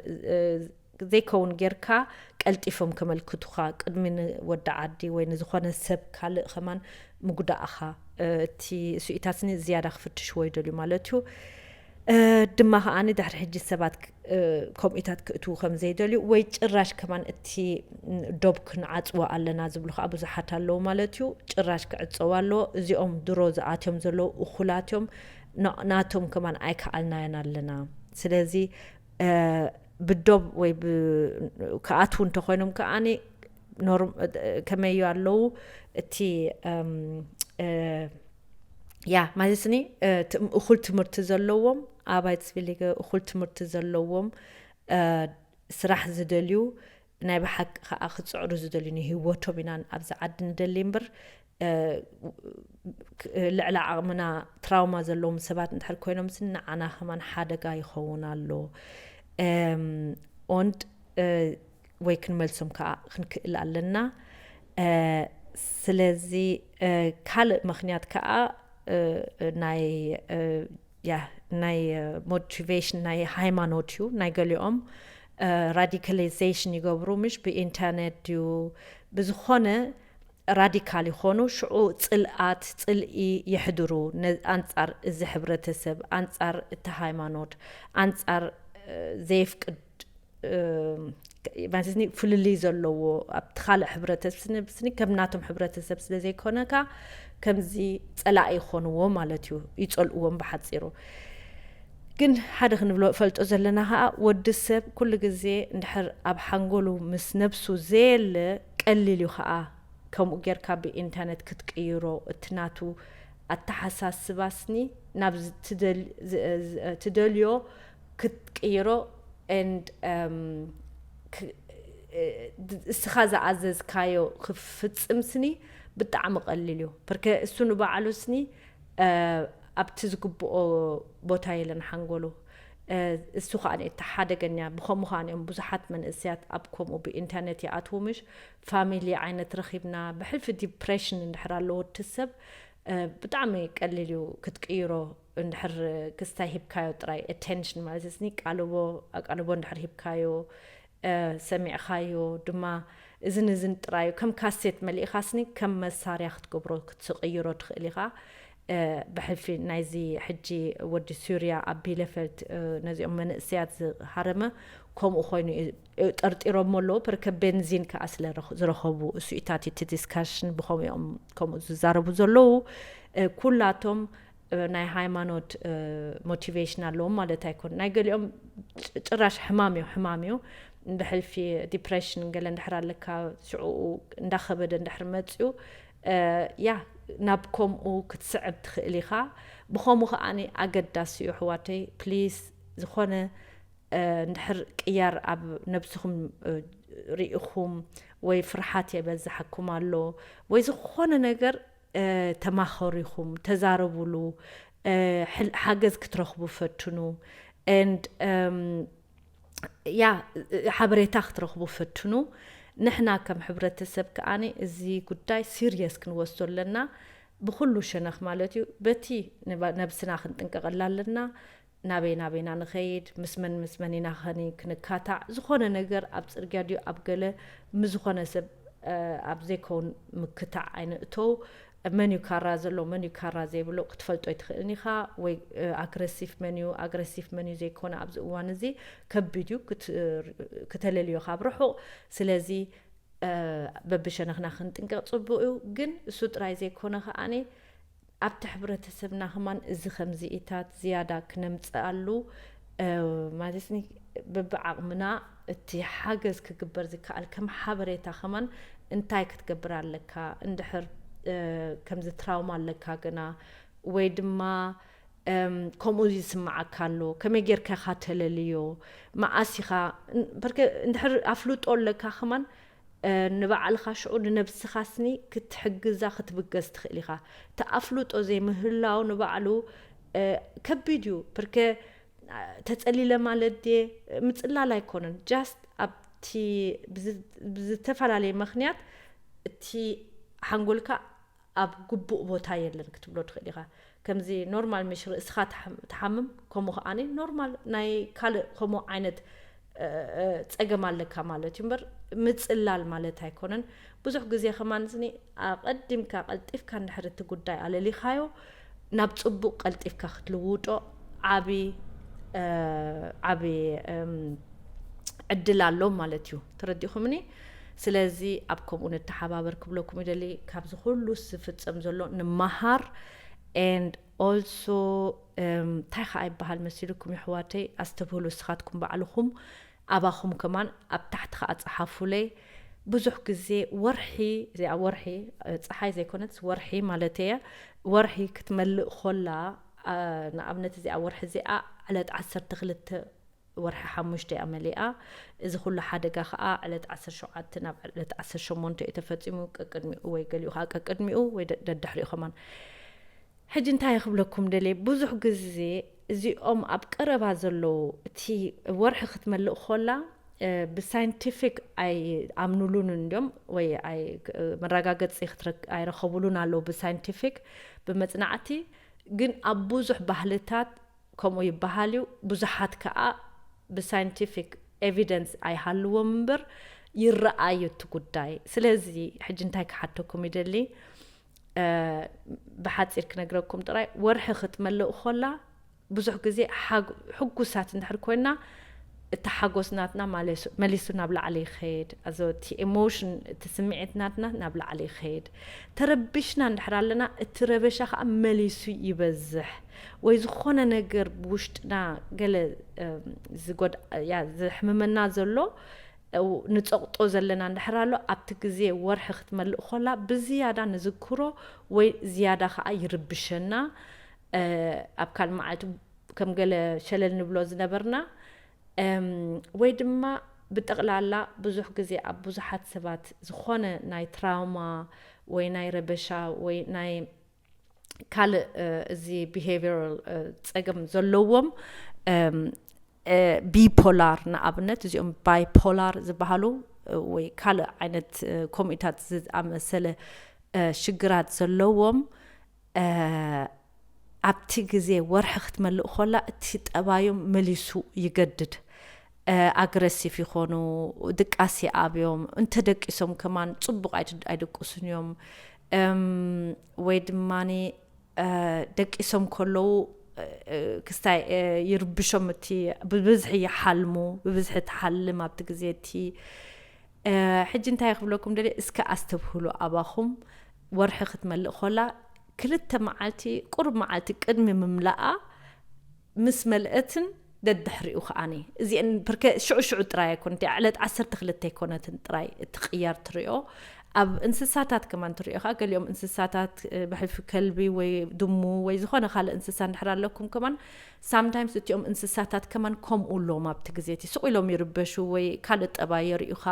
ዘይከውን ጌርካ ቀልጢፎም ከመልክቱኻ ቅድሚ ንወዲ ዓዲ ወይ ንዝኾነ ሰብ ካልእ ከማን ምጉዳእኻ እቲ ስኢታትኒ ዝያዳ ክፍትሽዎ ይደልዩ ማለት እዩ። ድማ ከዓኒ ድሕሪ ሕጂ ሰባት ከምኡታት ክእትዉ ከም ዘይደልዩ ወይ ጭራሽ ከማን እቲ ዶብ ክንዓፅዎ ኣለና ዝብሉ ከዓ ብዙሓት ኣለዉ ማለት እዩ። ጭራሽ ክዕፀው ኣለዎ። እዚኦም ድሮ ዝኣትዮም ዘለዉ እኹላት እዮም። ናቶም ከማን ኣይከኣልናዮን ኣለና። ስለዚ ብዶብ ወይ ክኣትዉ እንተኮይኖም ከዓኒ ከመዩ ኣለዉ እቲ ያ ማለትኒ እኹል ትምህርቲ ዘለዎም ኣባይት ስቪሊገ እኹል ትምህርቲ ዘለዎም ስራሕ ዝደልዩ ናይ ብሓቂ ከዓ ክፅዕሩ ዝደልዩ ንህይወቶም ኢና ኣብዚ ዓዲ ንደሊ እምበር ልዕሊ ዓቕምና ትራውማ ዘለዎም ሰባት እንድሕር ኮይኖም ስኒ ንዓና ከማን ሓደጋ ይኸውን ኣሎ። ኦንድ ወይ ክንመልሶም ከዓ ክንክእል ኣለና። ስለዚ ካልእ ምክንያት ከዓ ናይ ያ ናይ ሞቲቬሽን ናይ ሃይማኖት እዩ። ናይ ገሊኦም ራዲካላይዜሽን ይገብሩ ምሽ ብኢንተርኔት ድዩ ብዝኾነ ራዲካል ይኾኑ። ሽዑ ፅልኣት ፅልኢ የሕድሩ ኣንፃር እዚ ሕብረተሰብ፣ ኣንፃር እቲ ሃይማኖት፣ ኣንፃር ዘየፍቅድ ማለትኒ ፍልልይ ዘለዎ ኣብቲ ካልእ ሕብረተሰብ ስኒ ከም ናቶም ሕብረተሰብ ስለ ዘይኮነካ ከምዚ ፀላኢ ይኾንዎ ማለት እዩ። ይፀልእዎም ብሓፂሩ። ግን ሓደ ክንብሎ ፈልጦ ዘለና ከዓ ወዲ ሰብ ኩሉ ግዜ እንድሕር ኣብ ሓንጎሉ ምስ ነብሱ ዘየለ ቀሊል እዩ ከዓ ከምኡ ጌርካ ብኢንተርኔት ክትቅይሮ እቲ ናቱ ኣተሓሳስባ ስኒ ናብ ትደልዮ ክትቅይሮ and እስኻ ዝኣዘዝካዮ ክፍጽም ስኒ ብጣዕሚ ቀሊል እዩ። ብርከ እሱ ንባዕሉ ስኒ ኣብቲ ዝግብኦ ቦታ የለን ሓንጎሉ። እሱ ከዓ እቲ ሓደገኛ። ብኸምኡ ከዓ እዮም ብዙሓት መንእሰያት ኣብ ከምኡ ብኢንተርኔት ይኣትዉ ምሽ ፋሚሊ ዓይነት ረኺብና ብሕልፊ ዲፕሬሽን እንድሕር ኣለዎ እቲ ሰብ ብጣዕሚ ቀሊል እዩ ክትቅይሮ። እንድሕር ክስታይ ሂብካዮ ጥራይ ኣቴንሽን ማለት ስኒ ቃልቦ ኣቃልቦ እንድሕር ሂብካዮ ሰሚዕኻዮ ድማ እዝን እዝን ጥራዩ ከም ካሴት መሊእኻ ስኒ ከም መሳርያ ክትገብሮ ክትቅይሮ ትኽእል ኢኻ። ብሕልፊ ናይዚ ሕጂ ወዲ ሱርያ ኣብ ቢለፈልድ ነዚኦም መንእሰያት ዝሃረመ ከምኡ ኮይኑ እዩ ጠርጢሮሞ ኣለዉ። ፐርከ ቤንዚን ከኣ ስለ ዝረኸቡ እሱኢታት እቲ ዲስካሽን ብኸምኡ እዮም ከምኡ ዝዛረቡ ዘለዉ። ኩላቶም ናይ ሃይማኖት ሞቲቬሽን ኣለዎም ማለት ኣይኮን። ናይ ገሊኦም ጭራሽ ሕማም እዩ፣ ሕማም እዩ። ብሕልፊ ዲፕሬሽን ገለ እንድሕር ኣለካ ሽዕኡ እንዳኸበደ እንድሕር መፅኡ ያ ናብ ከምኡ ክትስዕብ ትኽእል ኢኻ። ብኸምኡ ከዓኒ ኣገዳሲ እዩ ኣሕዋተይ፣ ፕሊስ ዝኾነ እንድሕር ቅያር ኣብ ነብስኹም ርኢኹም ወይ ፍርሓት የበዝሓኩም ኣሎ ወይ ዝኾነ ነገር ተማኸሩ ኢኹም፣ ተዛረቡሉ፣ ሓገዝ ክትረኽቡ ፈትኑ። And ያ ሓበሬታ ክትረኽቡ ፈትኑ። ንሕና ከም ሕብረተሰብ ከኣኒ እዚ ጉዳይ ሲሪየስ ክንወስዶ ኣለና። ብኩሉ ሸነኽ ማለት እዩ። በቲ ነብስና ክንጥንቀቐላ ኣለና። ናበይ ናበይና ንኸይድ፣ ምስ መን ምስ መን ኢና ኸኒ ክንካታዕ፣ ዝኾነ ነገር ኣብ ጽርግያ ድዩ ኣብ ገለ ምስ ዝኾነ ሰብ ኣብ ዘይከውን ምክታዕ ኣይንእተው። መን እዩ ካራ ዘሎ፣ መን እዩ ካራ ዘይብሎ ክትፈልጦ ኣይትኽእልን ኢኻ። ወይ ኣግረሲቭ መን እዩ፣ ኣግረሲቭ መን እዩ ዘይኮነ ኣብዚ እዋን እዚ ከቢድ እዩ ክተለልዮ ካብ ርሑቕ። ስለዚ በብሸነኽና ክንጥንቀቕ ጽቡቕ እዩ። ግን እሱ ጥራይ ዘይኮነ ከኣኒ ኣብቲ ሕብረተሰብና ከማን እዚ ከምዚኢታት ዝያዳ ክነምፅኣሉ ማለት በብዓቕምና እቲ ሓገዝ ክግበር ዝከኣል ከም ሓበሬታ ከማን እንታይ ክትገብር ኣለካ እንድሕር ከምዚ ትራውማ ኣለካ ገና ወይ ድማ ከምኡ ይስምዓካ ኣሎ፣ ከመይ ጌርካ ኢኻ ተለልዮ፣ መዓስ ኢኻ በርከ እንድሕር ኣፍልጦ ኣለካ ከማን ንባዕልኻ ሽዑ ንነብስኻ ስኒ ክትሕግዛ ክትብገስ ትኽእል ኢኻ። ተኣፍልጦ ዘይምህላው ንባዕሉ ከቢድ እዩ። ብርከ ተጸሊለ ማለት ድየ ምጽላል ኣይኮነን። ጃስት ኣብቲ ብዝተፈላለየ ምኽንያት እቲ ሓንጎልካ ኣብ ግቡእ ቦታ የለን ክትብሎ ትኽእል ኢኻ። ከምዚ ኖርማል ምሽ ርእስኻ ትሓምም ከምኡ ከዓኒ ኖርማል ናይ ካልእ ከምኡ ዓይነት ጸገም ኣለካ ማለት እዩ እምበር ምጽላል ማለት ኣይኮነን። ብዙሕ ግዜ ከማን ስኒ ኣቐዲምካ ቀልጢፍካ እንድሕር እቲ ጉዳይ ኣለሊኻዮ ናብ ጽቡቕ ቀልጢፍካ ክትልውጦ ዓቢ ዓቢ ዕድል ኣሎ ማለት እዩ። ተረዲኹምኒ? ስለዚ ኣብ ከምኡ ንተሓባበር ክብለኩም ይደሊ። ካብዚ ኩሉ ዝፍጸም ዘሎ ንመሃር and also እንታይ ከዓ ይበሃል መሲልኩም ይሕዋተይ ኣስተብህሉ እስኻትኩም ባዕልኹም ኣባኹም ከማን ኣብ ታሕቲ ከዓ ፀሓፉለይ። ብዙሕ ግዜ ወርሒ እዚኣ ወርሒ ፀሓይ ዘይኮነትስ ወርሒ ማለት እየ ወርሒ ክትመልእ ኮላ ንኣብነት እዚኣ ወርሒ እዚኣ ዕለት ዓሰርተ ክልተ ወርሒ ሓሙሽተ እያ መሊኣ። እዚ ኩሉ ሓደጋ ከዓ ዕለት ዓሰርተ ሸውዓተ ናብ ዕለት ዓሰርተ ሸሞንተ እዩ ተፈፂሙ ቀቅድሚኡ ወይ ገሊኡ ከዓ ቀቅድሚኡ ወይ ደድሕሪኡ ከማን ሕጂ እንታይ ክብለኩም ደልየ ብዙሕ ግዜ እዚኦም ኣብ ቀረባ ዘለዉ እቲ ወርሒ ክትመልእ ኮላ ብሳይንቲፊክ ኣይኣምኑሉን እንዲዮም ወይ መረጋገፂ ኣይረኸቡሉን ኣለዉ ብሳይንቲፊክ ብመፅናዕቲ ግን ኣብ ብዙሕ ባህልታት ከምኡ ይበሃል እዩ ብዙሓት ከዓ ብሳይንቲፊክ ኤቪደንስ ኣይሃልዎም እምበር ይረኣዩ እቲ ጉዳይ ስለዚ ሕጂ እንታይ ክሓተኩም ይደሊ ብሓፂር ክነግረኩም ጥራይ ወርሒ ክትመልእ ኮላ ብዙሕ ግዜ ሕጉሳት እንድሕር ኮይና እቲ ሓጎስ ናትና መሊሱ ናብ ላዕሊ ይኸይድ ኣዘወቲ ኤሞሽን እቲ ስምዒት ናትና ናብ ላዕሊ ይኸይድ ተረቢሽና እንድሕር ኣለና እቲ ረበሻ ከዓ መሊሱ ይበዝሕ ወይ ዝኾነ ነገር ብውሽጥና ገለ ዝጎድያ ዘሕምመና ዘሎ ንፀቕጦ ዘለና እንድሕር ኣሎ ኣብቲ ግዜ ወርሒ ክትመልእ ኮላ ብዝያዳ ንዝክሮ ወይ ዝያዳ ከዓ ይርብሸና ኣብ ካልእ መዓልቲ ከም ገለ ሸለል ንብሎ ዝነበርና ወይ ድማ ብጠቕላላ ብዙሕ ግዜ ኣብ ብዙሓት ሰባት ዝኾነ ናይ ትራውማ ወይ ናይ ረበሻ ወይ ናይ ካልእ እዚ ቢሄቪራል ፀገም ዘለዎም ቢፖላር ንኣብነት እዚኦም ባይፖላር ዝበሃሉ ወይ ካልእ ዓይነት ኮሚታት ዝኣመሰለ ሽግራት ዘለዎም ኣብቲ ግዜ ወርሒ ክትመልእ ኮላ እቲ ጠባዮም መሊሱ ይገድድ ኣግረሲቭ ይኾኑ ድቃስ ይኣብዮም እንተደቂሶም ከማን ፅቡቕ ኣይድቅሱን እዮም ወይ ድማ ደቂሶም ከለዉ ክስታይ ይርብሾም። እቲ ብብዝሒ ይሓልሙ፣ ብብዝሒ ትሓልም ኣብቲ ግዜ እቲ። ሕጂ እንታይ ክብለኩም ደልየ፣ እስከ ኣስተብህሉ ኣባኹም። ወርሒ ክትመልእ ኮላ ክልተ መዓልቲ፣ ቁሩብ መዓልቲ ቅድሚ ምምላኣ፣ ምስ መልአትን ደድሕሪኡ ከዓኒ። እዚአን ብርከ ሽዑ ሽዑ ጥራይ ኣይኮነት፣ ዕለት ዓሰርተ ክልተ ኣይኮነትን ጥራይ እቲ ቅያር ትሪኦ። ኣብ እንስሳታት ከማን ትሪኦ ከኣ፣ ገሊኦም እንስሳታት ብሕልፊ ከልቢ ወይ ድሙ ወይ ዝኾነ ካልእ እንስሳ እንድሕር ኣለኩም ከማን፣ ሳምታይምስ እቲኦም እንስሳታት ከማን ከምኡ ኣለዎም። ኣብቲ ግዜ እቲ ስቕ ኢሎም ይርበሹ ወይ ካልእ ጠባይ የርእዩኻ፣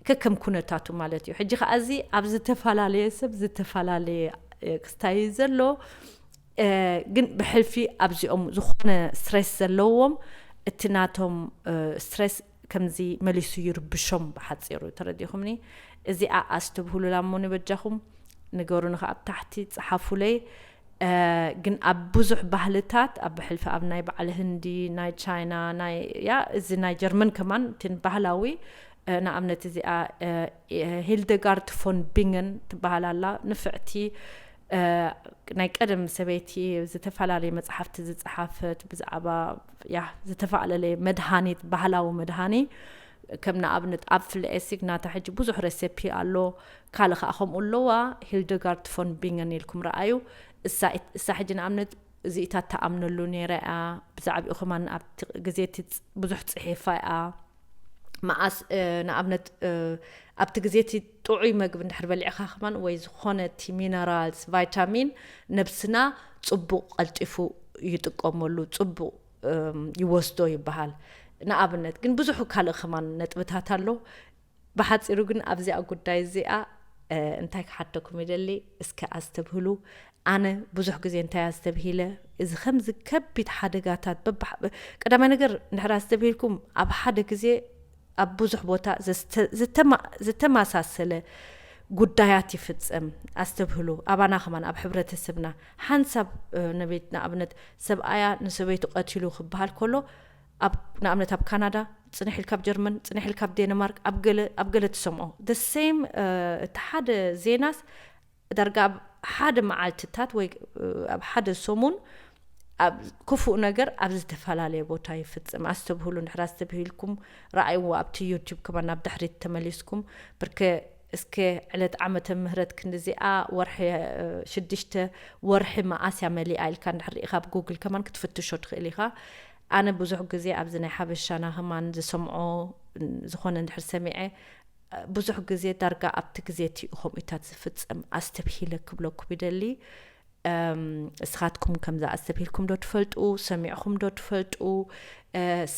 ከከም ኩነታቱ ማለት እዩ። ሕጂ ከኣ እዚ ኣብ ዝተፈላለየ ሰብ ዝተፈላለየ ክስታይ ዘሎ፣ ግን ብሕልፊ ኣብዚኦም ዝኾነ ስትሬስ ዘለዎም፣ እቲ ናቶም ስትሬስ ከምዚ መሊሱ ይርብሾም። ብሓፂሩ ተረዲኹምኒ። እዚኣ ኣስተብህሉላ እሞ ንበጃኹም ንገሩኒ ከኣ ኣብ ታሕቲ ጸሓፉለይ። ግን ኣብ ብዙሕ ባህልታት፣ ኣብ ብሕልፊ ኣብ ናይ በዓል ህንዲ፣ ናይ ቻይና፣ ናይ ያ እዚ ናይ ጀርመን ከማን እትን ባህላዊ ንኣብነት እዚኣ ሂልደጋርድ ፎን ቢንገን ትበሃል ኣላ። ንፍዕቲ ናይ ቀደም ሰበይቲ ዝተፈላለየ መጽሓፍቲ ዝጸሓፈት ብዛዕባ ያ ዝተፈላለየ መድሃኒት፣ ባህላዊ መድሃኒ። ከም ንኣብነት ኣብ ፍልኤሲግ ናታ ሕጂ ብዙሕ ረሴፒ ኣሎ። ካልእ ከኣ ከምኡ ኣለዋ። ሂልደጋርድ ፎን ቢንገን ኢልኩም ረኣዩ። እሳ ሕጂ ንኣብነት እዚኢታት ትኣምነሉ ነይራ እያ። ብዛዕባኡ ከማን ኣብቲ ግዜ እቲ ብዙሕ ጽሒፋ እያ። መዓስ ንኣብነት ኣብቲ ግዜ እቲ ጥዑይ መግቢ እንድሕር በሊዕኻ ከማን ወይ ዝኾነ እቲ ሚነራልስ ቫይታሚን ነብስና ጽቡቕ ቀልጢፉ ይጥቀመሉ፣ ጽቡቕ ይወስዶ ይበሃል። ንኣብነት ግን ብዙሕ ካልእ ከማን ነጥብታት ኣሎ። ብሓፂሩ ግን ኣብዚኣ ጉዳይ እዚኣ እንታይ ክሓተኩም ይደሊ፣ እስከ ኣስተብህሉ። ኣነ ብዙሕ ግዜ እንታይ ኣስተብሂለ፣ እዚ ከምዚ ከቢድ ሓደጋታት በብሓ- ቀዳማይ ነገር እንድሕር ኣስተብሂልኩም ኣብ ሓደ ግዜ ኣብ ብዙሕ ቦታ ዝተማሳሰለ ጉዳያት ይፍፀም። ኣስተብህሉ፣ ኣባና ከማን ኣብ ሕብረተሰብና ሓንሳብ ነቤት ንኣብነት ሰብኣያ ንሰበይቱ ቀቲሉ ክበሃል ከሎ ኣብ ንኣብነት ኣብ ካናዳ ፅንሕ ኢልካ ኣብ ጀርመን ፅንሕ ኢልካ ኣብ ዴንማርክ ኣብ ገለ ኣብ ገለ ትሰምዖ the same። እቲ ሓደ ዜናስ ዳርጋ ኣብ ሓደ መዓልትታት ወይ ኣብ ሓደ ሰሙን ኣብ ክፉእ ነገር ኣብ ዝተፈላለየ ቦታ ይፍፅም። ኣስተብህሉ፣ እንድሕር ኣስተብሂልኩም ረኣይዎ ኣብቲ ዩቲዩብ ከማን ናብ ድሕሪት ተመሊስኩም። ብርከ እስከ ዕለት ዓመተ ምህረት ክንዲዚኣ ወርሒ ሽዱሽተ ወርሒ መዓስ እያ መሊኣ ኢልካ እንድሕር ርኢኻ ኣብ ጉግል ከማን ክትፍትሾ ትኽእል ኢኻ። ኣነ ብዙሕ ግዜ ኣብዚ ናይ ሓበሻና ከማን ዝሰምዖ ዝኾነ እንድሕር ሰሚዐ ብዙሕ ግዜ ዳርጋ ኣብቲ ግዜ እቲ እዩ ከምኡታት ዝፍፀም ኣስተብሂለ ክብለኩም ይደሊ። እስኻትኩም ከምዚ ኣስተብሂልኩም ዶ ትፈልጡ? ሰሚዕኹም ዶ ትፈልጡ?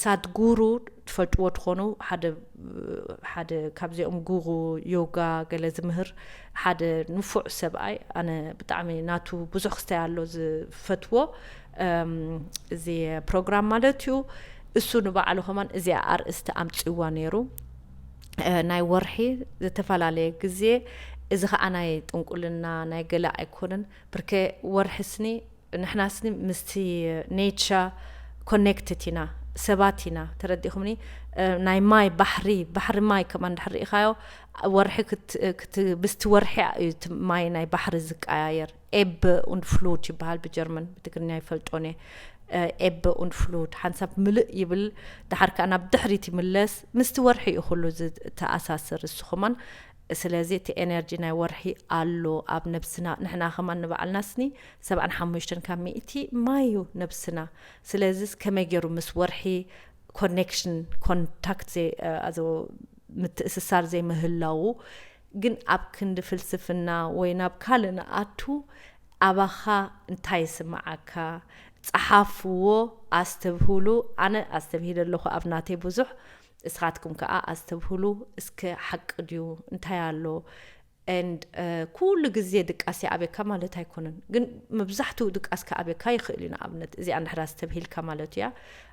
ሳድጉሩ ትፈልጥዎ ትኾኑ ሓደ ሓደ ካብዚኦም ጉሩ ዮጋ ገለ ዝምህር ሓደ ንፉዕ ሰብኣይ ኣነ ብጣዕሚ ናቱ ብዙሕ ክስታይ ኣሎ ዝፈትዎ እዚ ፕሮግራም ማለት እዩ። እሱ ንባዕሉ ከማን እዚኣ ኣርእስቲ ኣምፅዋ ነይሩ። ናይ ወርሒ ዝተፈላለየ ግዜ እዚ ከዓ ናይ ጥንቁልና ናይ ገለ ኣይኮነን። ብርከ ወርሒ ስኒ ንሕና ስኒ ምስቲ ኔቸር ኮኔክትድ ኢና፣ ሰባት ኢና። ተረዲኹምኒ? ናይ ማይ ባሕሪ ባሕሪ ማይ ከማን እንድሕር ርኢኻዮ ወርሒ ምስቲ ወርሒ እዩ ማይ ናይ ባሕሪ ዝቀያየር። ኤበ ኡንድ ፍሉት ይበሃል ብጀርመን፣ ብትግርኛ ይፈልጦን እየ። ኤበ ኡንድ ፍሉት ሓንሳብ ምልእ ይብል፣ ድሓር ከዓ ናብ ድሕሪት ይምለስ። ምስቲ ወርሒ እዩ ኩሉ ዝተኣሳስር እሱ ከማን። ስለዚ እቲ ኤነርጂ ናይ ወርሒ ኣሎ ኣብ ነብስና። ንሕና ከማን ንባዕልና ስኒ ሰብዓን ሓሙሽተን ካብ ሚእቲ ማይ እዩ ነብስና። ስለዚ ከመይ ገይሩ ምስ ወርሒ ኮኔክሽን ኮንታክት ምትእስሳር ዘይምህላዉ ግን ኣብ ክንዲ ፍልስፍና ወይ ናብ ካልእ ንኣቱ ኣባኻ እንታይ ይስምዓካ? ጸሓፍዎ፣ ኣስተብህሉ። ኣነ ኣስተብሂለ ኣለኹ ኣብ ናተይ ብዙሕ፣ እስኻትኩም ከኣ ኣስተብህሉ። እስከ ሓቂ ድዩ? እንታይ ኣሎ? And ኩሉ ግዜ ድቃስ ይኣብየካ ማለት ኣይኮነን፣ ግን መብዛሕትኡ ድቃስ ክኣብየካ ይኽእል እዩ። ንኣብነት እዚኣ እንድሕር ኣስተብሂልካ ማለት እያ፣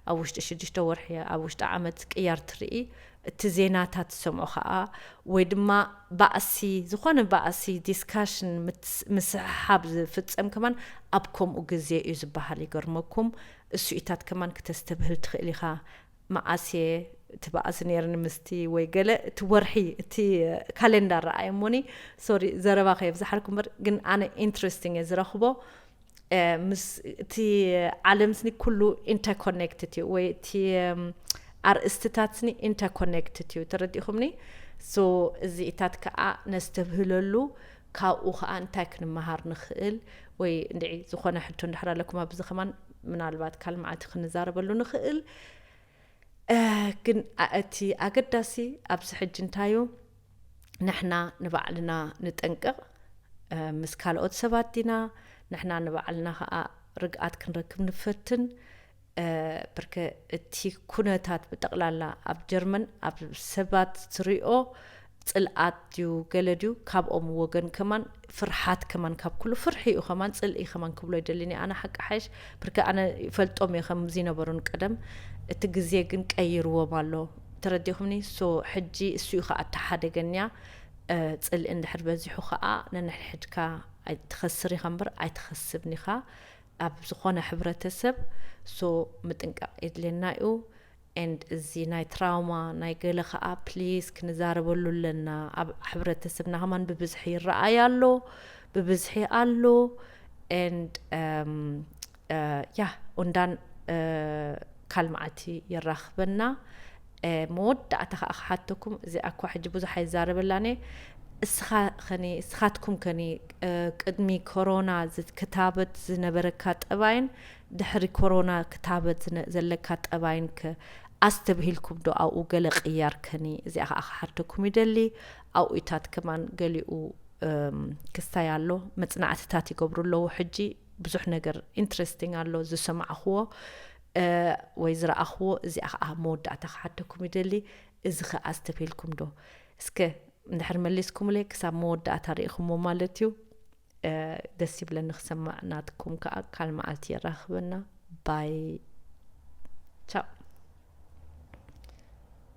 ኣብ ውሽጢ ሽዱሽተ ወርሒ ኣብ ውሽጢ ዓመት ቅያር ትርኢ። እቲ ዜናታት ትሰምዖ ከኣ ወይ ድማ ባእሲ፣ ዝኾነ ባእሲ ዲስካሽን ምስሕሓብ ዝፍጸም ከማን ኣብ ከምኡ ግዜ እዩ ዝበሃል። ይገርመኩም፣ እሱኢታት ከማን ክተስተብህል ትኽእል ኢኻ። መዓስ እየ ትበኣስ ነይርኒ ምስቲ ወይ ገለ እቲ ወርሒ እቲ ካሌንዳር ረኣየ እሞኒ። ሶሪ ዘረባ ከየብዝሓልኩም እምበር ግን ኣነ ኢንትረስቲንግ እየ ዝረኽቦ። ምስ እቲ ዓለም ስኒ ኩሉ ኢንተርኮኔክትድ እዩ ወይ እቲ ኣርእስትታት ስኒ ኢንተርኮኔክትድ እዩ። ተረዲኹምኒ? ሶ እዚኢታት ከዓ ነስተብህለሉ፣ ካብኡ ከዓ እንታይ ክንመሃር ንኽእል ወይ እንድዒ ዝኾነ ሕቶ እንድሕር ኣለኩም ኣብዚ ከማን ምናልባት ካልእ መዓልቲ ክንዛረበሉ ንኽእል። ግን እቲ ኣገዳሲ ኣብዚ ሕጂ እንታይ እዩ? ንሕና ንባዕልና ንጠንቀቕ። ምስ ካልኦት ሰባት ዲና ንሕና ንባዕልና ከዓ ርግኣት ክንረክብ ንፈትን። ብርከ እቲ ኩነታት ብጠቕላላ ኣብ ጀርመን ኣብ ሰባት ትሪኦ ጽልኣት ድዩ ገለ ድዩ? ካብኦም ወገን ከማን ፍርሓት ከማን ካብ ኩሉ ፍርሒ እዩ ከማን ጽልኢ ከማን ክብሎ ይደሊኒ ኣነ ሓቂ ሓይሽ። ብርከ ኣነ ይፈልጦም እየ ከም ዝነበሩን ቀደም። እቲ ግዜ ግን ቀይርዎም ኣሎ። ተረዲኹምኒ? ሶ ሕጂ እሱ እዩ ከዓ እተሓደገንያ። ጽልኢ እንድሕር በዚሑ ከዓ ነንሕድሕድካ ትኸስር ኢኻ እምበር ኣይትኸስብን ኢኻ ኣብ ዝኾነ ሕብረተሰብ። ሶ ምጥንቃቕ የድልየና እዩ። And እዚ ናይ ትራውማ ናይ ገለ ከዓ ፕሊስ ክንዛረበሉ ኣለና። ኣብ ሕብረተሰብና ከማን ብብዝሒ ይረኣይ ኣሎ፣ ብብዝሒ ኣሎ። And ያ ኡንዳን ካልእ መዓልቲ የራኽበና። መወዳእታ ከዓ ክሓተኩም፣ እዚኣ እኳ ሕጂ ብዙሕ ኣይዛረበላን እየ። እስኻ ኸኒ እስኻትኩም ከኒ ቅድሚ ኮሮና ክታበት ዝነበረካ ጠባይን ድሕሪ ኮሮና ክታበት ዘለካ ጠባይን ከ ኣስተብሂልኩም ዶ ኣብኡ ገለ ቅያር ከኒ? እዚኣ ከዓ ክሓተኩም ይደሊ። ኣብኡታት ከማን ገሊኡ ክስታይ ኣሎ፣ መፅናዕትታት ይገብሩ ኣለዉ። ሕጂ ብዙሕ ነገር ኢንትረስቲንግ ኣሎ ዝሰማዕኽዎ ወይ ዝረኣኽዎ፣ እዚኣ ከዓ መወዳእታ ክሓተኩም ይደሊ። እዚ ከ ኣስተብሂልኩም ዶ? እስከ እንድሕር መሊስኩምለይ ክሳብ መወዳእታ ርኢኹሞ ማለት እዩ። ደስ ይብለኒ ክሰማዕ ናትኩም ከዓ። ካልእ መዓልቲ የራኽበና። ባይ ቻው።